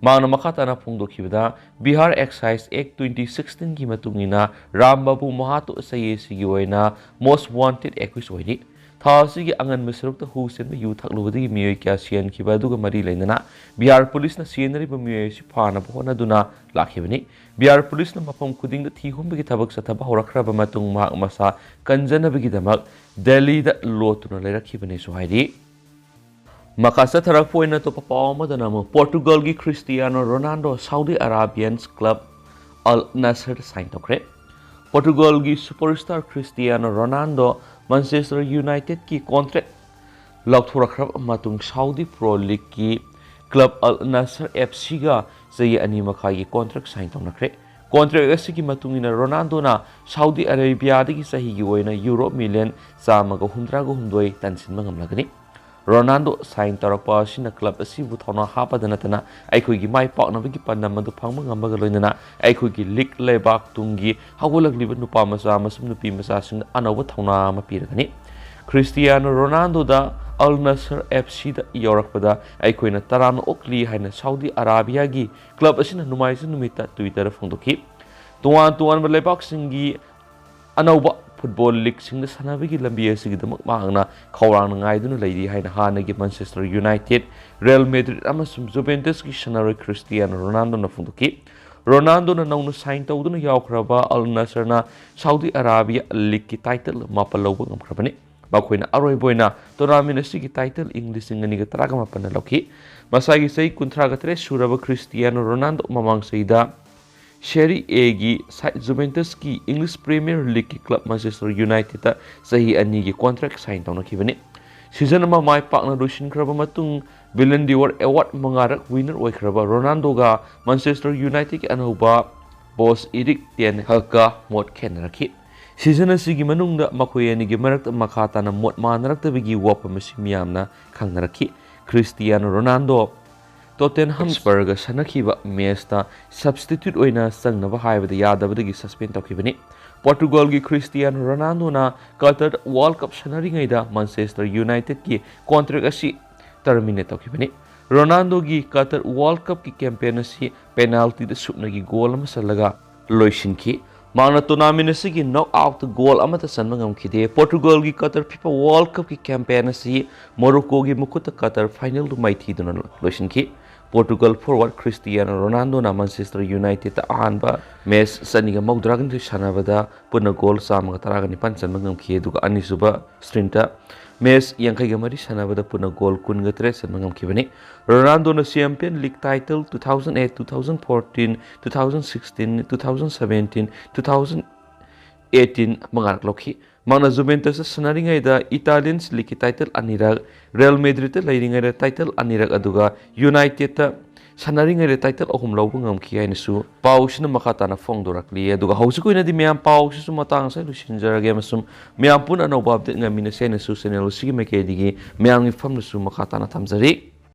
ꯃꯍꯥꯛꯅ ꯃꯈꯥ ꯇꯥꯅ ꯐꯣꯡꯗꯣꯛꯈꯤꯕꯗ, ꯕꯤꯍꯥꯔ ꯑꯦꯛꯁꯥꯏꯖ ꯑꯦꯛ ꯇ꯭ꯋꯦꯟꯇꯤ ꯁꯤꯛꯁꯇꯤꯟꯒꯤ ꯃꯇꯨꯡ ꯏꯟꯅ ꯔꯥꯝ ꯕꯥꯕꯨ ꯃꯍꯥꯇꯣ ꯆꯍꯤ ꯑꯁꯤꯒꯤ ꯑꯣꯏꯅ ꯃꯣꯁ ꯋꯥꯟꯇꯦꯗ ꯑꯦꯀ꯭ꯌꯨꯁ ꯑꯣꯏꯔꯤ꯫ ꯊꯥ ꯑꯁꯤꯒꯤ ꯑꯉꯟꯕ ꯁꯔꯨꯛꯇ ꯍꯨ ꯆꯦꯟꯕ ꯌꯨ ꯊꯛꯂꯨꯕꯗꯒꯤ ꯃꯤꯑꯣꯏ ꯀꯌꯥ ꯁꯤꯍꯟꯈꯤꯕ ꯑꯗꯨꯒ ꯃꯔꯤ ꯂꯩꯅꯅ ꯕꯤꯍꯥꯔ ꯄꯨꯂꯤꯁꯅ ꯆꯦꯟꯅꯔꯤꯕ ꯃꯤꯑꯣꯏ ꯑꯁꯤ ꯐꯥꯅꯕ ꯍꯣꯠꯅꯗꯨꯅ ꯂꯥꯛꯈꯤꯕꯅꯤ꯫ ꯕꯤꯍꯥꯔ ꯄꯨꯂꯤꯁꯅ ꯃꯐꯝ ꯈꯨꯗꯤꯡꯗ ꯊꯤ ꯍꯨꯝꯕꯒꯤ ꯊꯕꯛ ꯆꯠꯊꯕ ꯍꯧꯔꯛꯈ꯭ꯔꯕ ꯃꯇꯨꯡ ꯃꯍꯥꯛ ꯃꯁꯥ ꯀꯟꯖꯅꯕꯒꯤꯗꯃꯛ ꯗꯦꯜꯂꯤꯗ ꯂꯣꯠꯇꯨꯅ ꯂꯩꯔꯛꯈꯤꯕꯅꯦꯁꯨ ꯍꯥꯏꯔꯤ꯫ ꯃꯈꯥ ꯆꯠꯊꯔꯛꯄ ꯑꯣꯏꯅ ꯑꯇꯣꯞꯄ ꯄꯥꯎ ꯑꯃꯗꯅ ꯑꯃꯨꯛ ꯄꯣꯔꯇꯨꯒꯜꯒꯤ Cristiano Ronaldo Saudi Arabians club Al Nassr sign ꯇꯧꯈ꯭ꯔꯦ꯫ ꯄꯣꯔꯇꯨꯒꯜꯒꯤ ꯁꯨꯄꯔꯁ꯭ꯇꯥꯔ ꯈ꯭ꯔꯤꯁꯇꯤꯌꯥꯅꯣ ꯔꯣꯅꯥꯜꯗꯣ ꯃꯥꯟꯆꯦꯁꯇꯔ ꯌꯨꯅꯥꯏꯇꯦꯗꯀꯤ ꯀꯣꯟꯇ꯭ꯔꯦꯛ ꯂꯧꯊꯣꯔꯛꯈ꯭ꯔꯕ ꯃꯇꯨꯡ Saudi pro ꯂꯤꯒꯀꯤ club Al ꯅꯁꯔ F ꯁꯤꯒ ꯆꯍꯤ ꯑꯅꯤ ꯃꯈꯥꯏꯒꯤ ꯀꯣꯟꯇ꯭ꯔꯦꯛ ꯁꯥꯏꯟ ꯇꯧꯅꯈ꯭ꯔꯦ꯫ ꯀꯣꯟꯇ꯭ꯔꯦꯛ ꯑꯁꯤꯒꯤ ꯃꯇꯨꯡ ꯏꯟꯅ ꯔꯣꯅꯥꯜꯗꯣꯅ ꯁꯥꯎꯗꯤ ꯑꯔꯦꯕꯤꯌꯥꯗꯒꯤ ꯆꯍꯤꯒꯤ ꯑꯣꯏꯅ ꯌꯨꯔꯣ ꯃꯤꯂꯤꯌꯟ ꯆꯥꯝꯃꯒ ꯍꯨꯝꯗ꯭ꯔꯥꯒ ꯍꯨꯝꯗꯣꯏ ꯇꯥꯟꯁꯤꯟꯕ ꯉꯝꯂꯒꯅꯤ꯫ ꯔꯣꯅꯥꯜꯗꯣ ꯁꯥꯏꯟ ꯇꯧꯔꯛꯄ ꯑꯁꯤꯅ ꯀ꯭ꯂꯕ ꯑꯁꯤꯕꯨ ꯊꯧꯅꯥ ꯍꯥꯞꯄꯗ ꯅꯠꯇꯅ ꯑꯩꯈꯣꯏꯒꯤ ꯃꯥꯏ ꯄꯥꯛꯅꯕꯒꯤ ꯄꯥꯟꯗꯝ ꯑꯗꯨ ꯐꯪꯕ ꯉꯝꯕꯒ ꯂꯣꯏꯅꯅ ꯑꯩꯈꯣꯏꯒꯤ ꯂꯤꯒ ꯂꯩꯕꯥꯛ ꯇꯨꯡꯒꯤ ꯍꯧꯒꯠꯂꯛꯂꯤꯕ ꯅꯨꯄꯥ ꯃꯆꯥ ꯑꯃꯁꯨꯡ ꯅꯨꯄꯤ ꯃꯆꯥꯁꯤꯡꯗ ꯑꯅꯧꯕ ꯊꯧꯅꯥ ꯑꯃ ꯄꯤꯔꯒꯅꯤ꯫ ꯈ꯭ꯔꯤꯁꯇꯤꯌꯥꯅꯣ ꯔꯣꯅꯥꯜꯗꯣꯗ ꯑꯜ ꯅꯁꯔ ꯑꯦꯐ ꯁꯤꯗ ꯌꯧꯔꯛꯄꯗ ꯑꯩꯈꯣꯏꯅ ꯇꯔꯥꯝꯅ ꯑꯣꯛꯂꯤ ꯍꯥꯏꯅ ꯁꯥꯎꯗꯤ ꯑꯔꯥꯕꯤꯌꯥꯒꯤ ꯀ꯭ꯂꯕ ꯑꯁꯤꯅ ꯅꯣꯡꯃꯥꯏꯖꯤꯡ ꯅꯨꯃꯤꯠꯇ ꯇ꯭ꯋꯤꯇꯔꯗ ꯐꯣꯡꯗꯣꯛꯈꯤ꯫ ꯇꯣꯉꯥꯟ ꯇꯣꯉꯥꯟꯕ ꯂꯩꯕꯥꯛꯁꯤꯡꯒꯤ ꯑꯅꯧꯕ ꯐꯨꯠꯕꯣꯜ ꯂꯤꯒꯁꯤꯡꯗ ꯁꯥꯟꯅꯕꯒꯤ ꯂꯝꯕꯤ ꯑꯁꯤꯒꯤꯗꯃꯛ ꯃꯍꯥꯛꯅ ꯈꯧꯔꯥꯡꯅ ꯉꯥꯏꯗꯨꯅ ꯂꯩꯔꯤ ꯍꯥꯏꯅ ꯍꯥꯟꯅꯒꯤ ꯃꯥꯟꯆꯦꯁꯇꯔ ꯌꯨꯅꯥꯏꯇꯦꯗ, ꯔꯤꯌꯦꯜ ꯃꯦꯗ꯭ꯔꯤꯗ ꯑꯃꯁꯨꯡ ꯖꯨꯚꯦꯟꯇꯁꯀꯤ ꯁꯥꯟꯅꯔꯣꯏ ꯈ꯭ꯔꯤꯁꯇꯤꯌꯥꯅꯣ ꯔꯣꯅꯥꯜꯗꯣꯅ ꯐꯣꯡꯗꯣꯛꯈꯤ꯫ ꯔꯣꯅꯥꯜꯗꯣꯅ ꯅꯧꯅ ꯁꯥꯏꯟ ꯇꯧꯗꯨꯅ ꯌꯥꯎꯈ꯭ꯔꯕ ꯑꯜ ꯅꯁꯔꯅ ꯁꯥꯎꯗꯤ ꯑꯔꯥꯕꯤꯌꯥ ꯂꯤꯒꯀꯤ ꯇꯥꯏꯇꯜ ꯃꯥꯄꯜ ꯂꯧꯕ ꯉꯝꯈ꯭ꯔꯕꯅꯤ꯫ ꯃꯈꯣꯏꯅ ꯑꯔꯣꯏꯕ ꯑꯣꯏꯅ ꯇꯣꯔꯅꯥꯃꯦꯟ ꯑꯁꯤꯒꯤ ꯇꯥꯏꯇꯜ ꯏꯪ ꯂꯤꯁꯤꯡ ꯑꯅꯤꯒ ꯇꯔꯥꯒ ꯃꯥꯄꯟꯗ ꯂꯧꯈꯤ꯫ ꯃꯁꯥꯒꯤ ꯆꯍꯤ ꯀꯨꯟꯊ꯭ꯔꯥꯒ ꯇꯔꯦꯠ ꯁꯨꯔꯕ ꯈ꯭ꯔꯤꯁꯇꯤꯌꯥꯅꯣ ꯔꯣꯅꯥꯜꯗꯣ ꯃꯃꯥꯡ ꯆꯍꯤꯗ ꯁꯦꯔꯤ ꯑꯦꯒꯤ ꯁꯥꯏꯠ ꯖꯨꯚꯦꯟꯇꯁꯀꯤ ꯏꯪꯂꯤꯁ ꯄ꯭ꯔꯤꯃꯤꯌꯔ ꯂꯤꯒꯀꯤ ꯀ꯭ꯂꯕ ꯃꯥꯟꯆꯦꯁꯇꯔ ꯌꯨꯅꯥꯏꯇꯦꯗꯇ ꯆꯍꯤ ꯑꯅꯤꯒꯤ ꯀꯣꯟꯇ꯭ꯔꯦꯛ ꯁꯥꯏꯟ ꯇꯧꯅꯈꯤꯕꯅꯤ꯫ ꯁꯤꯖꯟ ꯑꯃ ꯃꯥꯏ ꯄꯥꯛꯅ ꯂꯣꯏꯁꯤꯟꯈ꯭ꯔꯕ ꯃꯇꯨꯡ, ꯕꯦꯂꯟ ꯗꯤꯑꯣꯔ ꯑꯦꯋꯥꯔꯗ ꯃꯉꯥꯔꯛ ꯋꯤꯅꯔ ꯑꯣꯏꯈ꯭ꯔꯕ ꯔꯣꯅꯥꯜꯗꯣꯒ ꯃꯥꯟꯆꯦꯁꯇꯔ ꯌꯨꯅꯥꯏꯇꯦꯗꯀꯤ ꯑꯅꯧꯕ ꯕꯣꯁ ꯏꯔꯤꯛ ꯇꯦꯟ ꯍꯒꯀ ꯃꯣꯠ ꯈꯦꯠꯅꯔꯛꯈꯤ꯫ ꯁꯤꯖꯟ ꯑꯁꯤꯒꯤ ꯃꯅꯨꯡꯗ ꯃꯈꯣꯏ ꯑꯅꯤꯒꯤ ꯃꯔꯛꯇ ꯃꯈꯥ ꯇꯥꯅ ꯃꯣꯠ ꯃꯥꯟꯅꯔꯛꯇꯕꯒꯤ ꯋꯥꯐꯝ ꯑꯁꯤ ꯃꯤꯌꯥꯝꯅ ꯈꯪꯅꯔꯛꯈꯤ꯫ ꯈ꯭ꯔꯤꯁꯇꯤꯌꯥꯅꯣ ꯔꯣꯅꯥꯜꯗꯣ ꯇꯣꯇꯦꯟꯍꯝ ꯍꯣꯠꯁꯄꯔꯒ ꯁꯥꯟꯅꯈꯤꯕ ꯃꯦꯆꯇ ꯁꯕꯁꯇꯤꯇ꯭ꯌꯨꯠ ꯑꯣꯏꯅ ꯆꯪꯅꯕ ꯍꯥꯏꯕꯗ ꯌꯥꯗꯕꯗꯒꯤ ꯁꯁꯄꯦꯟ ꯇꯧꯈꯤꯕꯅꯤ꯫ ꯄꯣꯔꯇꯨꯒꯜꯒꯤ ꯈ꯭ꯔꯤꯁꯇꯤꯌꯥꯅꯣ ꯔꯣꯅꯥꯜꯗꯣꯅ ꯀꯇꯔ ꯋꯥꯔꯜꯗ ꯀꯞ ꯁꯥꯟꯅꯔꯤꯉꯩꯗ ꯃꯥꯟꯆꯦꯁꯇꯔ ꯌꯨꯅꯥꯏꯇꯦꯗꯀꯤ ꯀꯣꯟꯇ꯭ꯔꯦꯛ ꯑꯁꯤ ꯇꯔꯃꯤꯅꯦꯠ ꯇꯧꯈꯤꯕꯅꯤ꯫ ꯔꯣꯅꯥꯜꯗꯣꯒꯤ ꯀꯇꯔ ꯋꯥꯔꯜꯗ ꯀꯞꯀꯤ ꯀꯦꯝꯄꯦꯟ ꯑꯁꯤ ꯄꯦꯅꯥꯜꯇꯤꯗ ꯁꯨꯞꯅꯒꯤ ꯒꯣꯜ ꯑꯃ ꯆꯜꯂꯒ ꯂꯣꯏꯁꯤꯟꯈꯤ꯫ ꯃꯍꯥꯛꯅ ꯇꯣꯔꯅꯥꯃꯦꯟ ꯑꯁꯤꯒꯤ ꯅꯣꯛ ꯑꯥꯎꯠꯇ ꯒꯣꯜ ꯑꯃꯠꯇ ꯆꯟꯕ ꯉꯝꯈꯤꯗꯦ꯫ ꯄꯣꯔꯇꯨꯒꯜꯒꯤ ꯀꯇꯔ ꯐꯤꯐꯥ ꯋꯥꯔꯜꯗ ꯀꯞꯀꯤ ꯀꯦꯝꯄꯦꯟ ꯑꯁꯤ ꯃꯣꯔꯣꯀꯣꯒꯤ ꯃꯈꯨꯠꯇ ꯀꯇꯔ ꯐꯥꯏꯅꯦꯜꯗꯨ ꯃꯥꯏꯊꯤꯗꯨꯅ ꯂꯣꯏꯁꯤꯟꯈꯤ꯫ ꯄꯣꯔꯇꯨꯒꯜ ꯐꯣꯔꯋꯥꯔꯗ ꯈ꯭ꯔꯤꯁꯇꯤꯌꯥꯅꯣ ꯔꯣꯅꯥꯜꯗꯣꯅ ꯃꯥꯟꯆꯦꯁꯇꯔ ꯌꯨꯅꯥꯏꯇꯦꯗꯇ ꯑꯍꯥꯟꯕ ꯃꯦꯆ ꯆꯅꯤꯒ ꯃꯧꯗ꯭ꯔꯥꯒꯅꯤꯊꯣꯏ ꯁꯥꯟꯅꯕꯗ ꯄꯨꯟꯅ ꯒꯣꯜ ꯆꯥꯝꯃꯒ ꯇꯔꯥꯒ ꯅꯤꯄꯥꯟ ꯆꯟꯕ ꯉꯝꯈꯤ, ꯑꯗꯨꯒ ꯑꯅꯤꯁꯨꯕ ꯁ꯭ꯇꯤꯟꯇ ꯃꯦꯆ ꯌꯥꯡꯈꯩꯒ ꯃꯔꯤ ꯁꯥꯟꯅꯕꯗ ꯄꯨꯟꯅ ꯒꯣꯜ ꯀꯨꯟꯒ ꯇꯔꯦꯠ ꯆꯟꯕ ꯉꯝꯈꯤꯕꯅꯤ꯫ ꯔꯣꯅꯥꯜꯗꯣꯅ champion league title two thousand eight, two thousand fourteen, two thousand sixteen, two thousand seventeen, two thousand eighteen ꯃꯉꯥꯔꯛ ꯂꯧꯈꯤ꯫ ꯃꯍꯥꯛꯅ ꯖꯨꯚꯦꯟꯇꯁꯇ ꯁꯥꯟꯅꯔꯤꯉꯩꯗ ꯏꯇꯥꯂꯤꯌꯟ ꯂꯤꯒꯀꯤ ꯇꯥꯏꯇꯜ ꯑꯅꯤꯔꯛ, ꯔꯤꯌꯦꯜ ꯃꯦꯗ꯭ꯔꯤꯗꯇ ꯂꯩꯔꯤꯉꯩꯗ ꯇꯥꯏꯇꯜ ꯑꯅꯤꯔꯛ, ꯑꯗꯨꯒ ꯌꯨꯅꯥꯏꯇꯦꯗꯇ ꯁꯥꯟꯅꯔꯤꯉꯩꯗ ꯇꯥꯏꯇꯜ ꯑꯍꯨꯝ ꯂꯧꯕ ꯉꯝꯈꯤ ꯍꯥꯏꯅꯁꯨ ꯄꯥꯎꯁꯤꯅ ꯃꯈꯥ ꯇꯥꯅ ꯐꯣꯡꯗꯣꯔꯛꯂꯤ꯫ ꯑꯗꯨꯒ ꯍꯧꯖꯤꯛꯀꯤ ꯑꯣꯏꯅꯗꯤ ꯃꯌꯥꯝ ꯄꯥꯎꯁꯤꯁꯨ ꯃꯇꯥꯡ ꯑꯁꯤꯗ ꯂꯣꯏꯁꯤꯟꯖꯔꯒꯦ ꯑꯃꯁꯨꯡ ꯃꯌꯥꯝ ꯄꯨꯟꯅ ꯑꯅꯧꯕ ꯑꯞꯗꯦꯠ ꯉꯥꯏꯃꯤꯟꯅꯁꯦ ꯍꯥꯏꯅꯁꯨ ꯆꯦꯅꯦꯜ ꯑꯁꯤꯒꯤ ꯃꯥꯏꯀꯩꯗꯒꯤ ꯃꯌꯥꯝꯒꯤ ꯃꯐꯝꯗꯁꯨ ꯃꯈꯥ ꯇꯥꯅ ꯊꯝꯖꯔꯤ꯫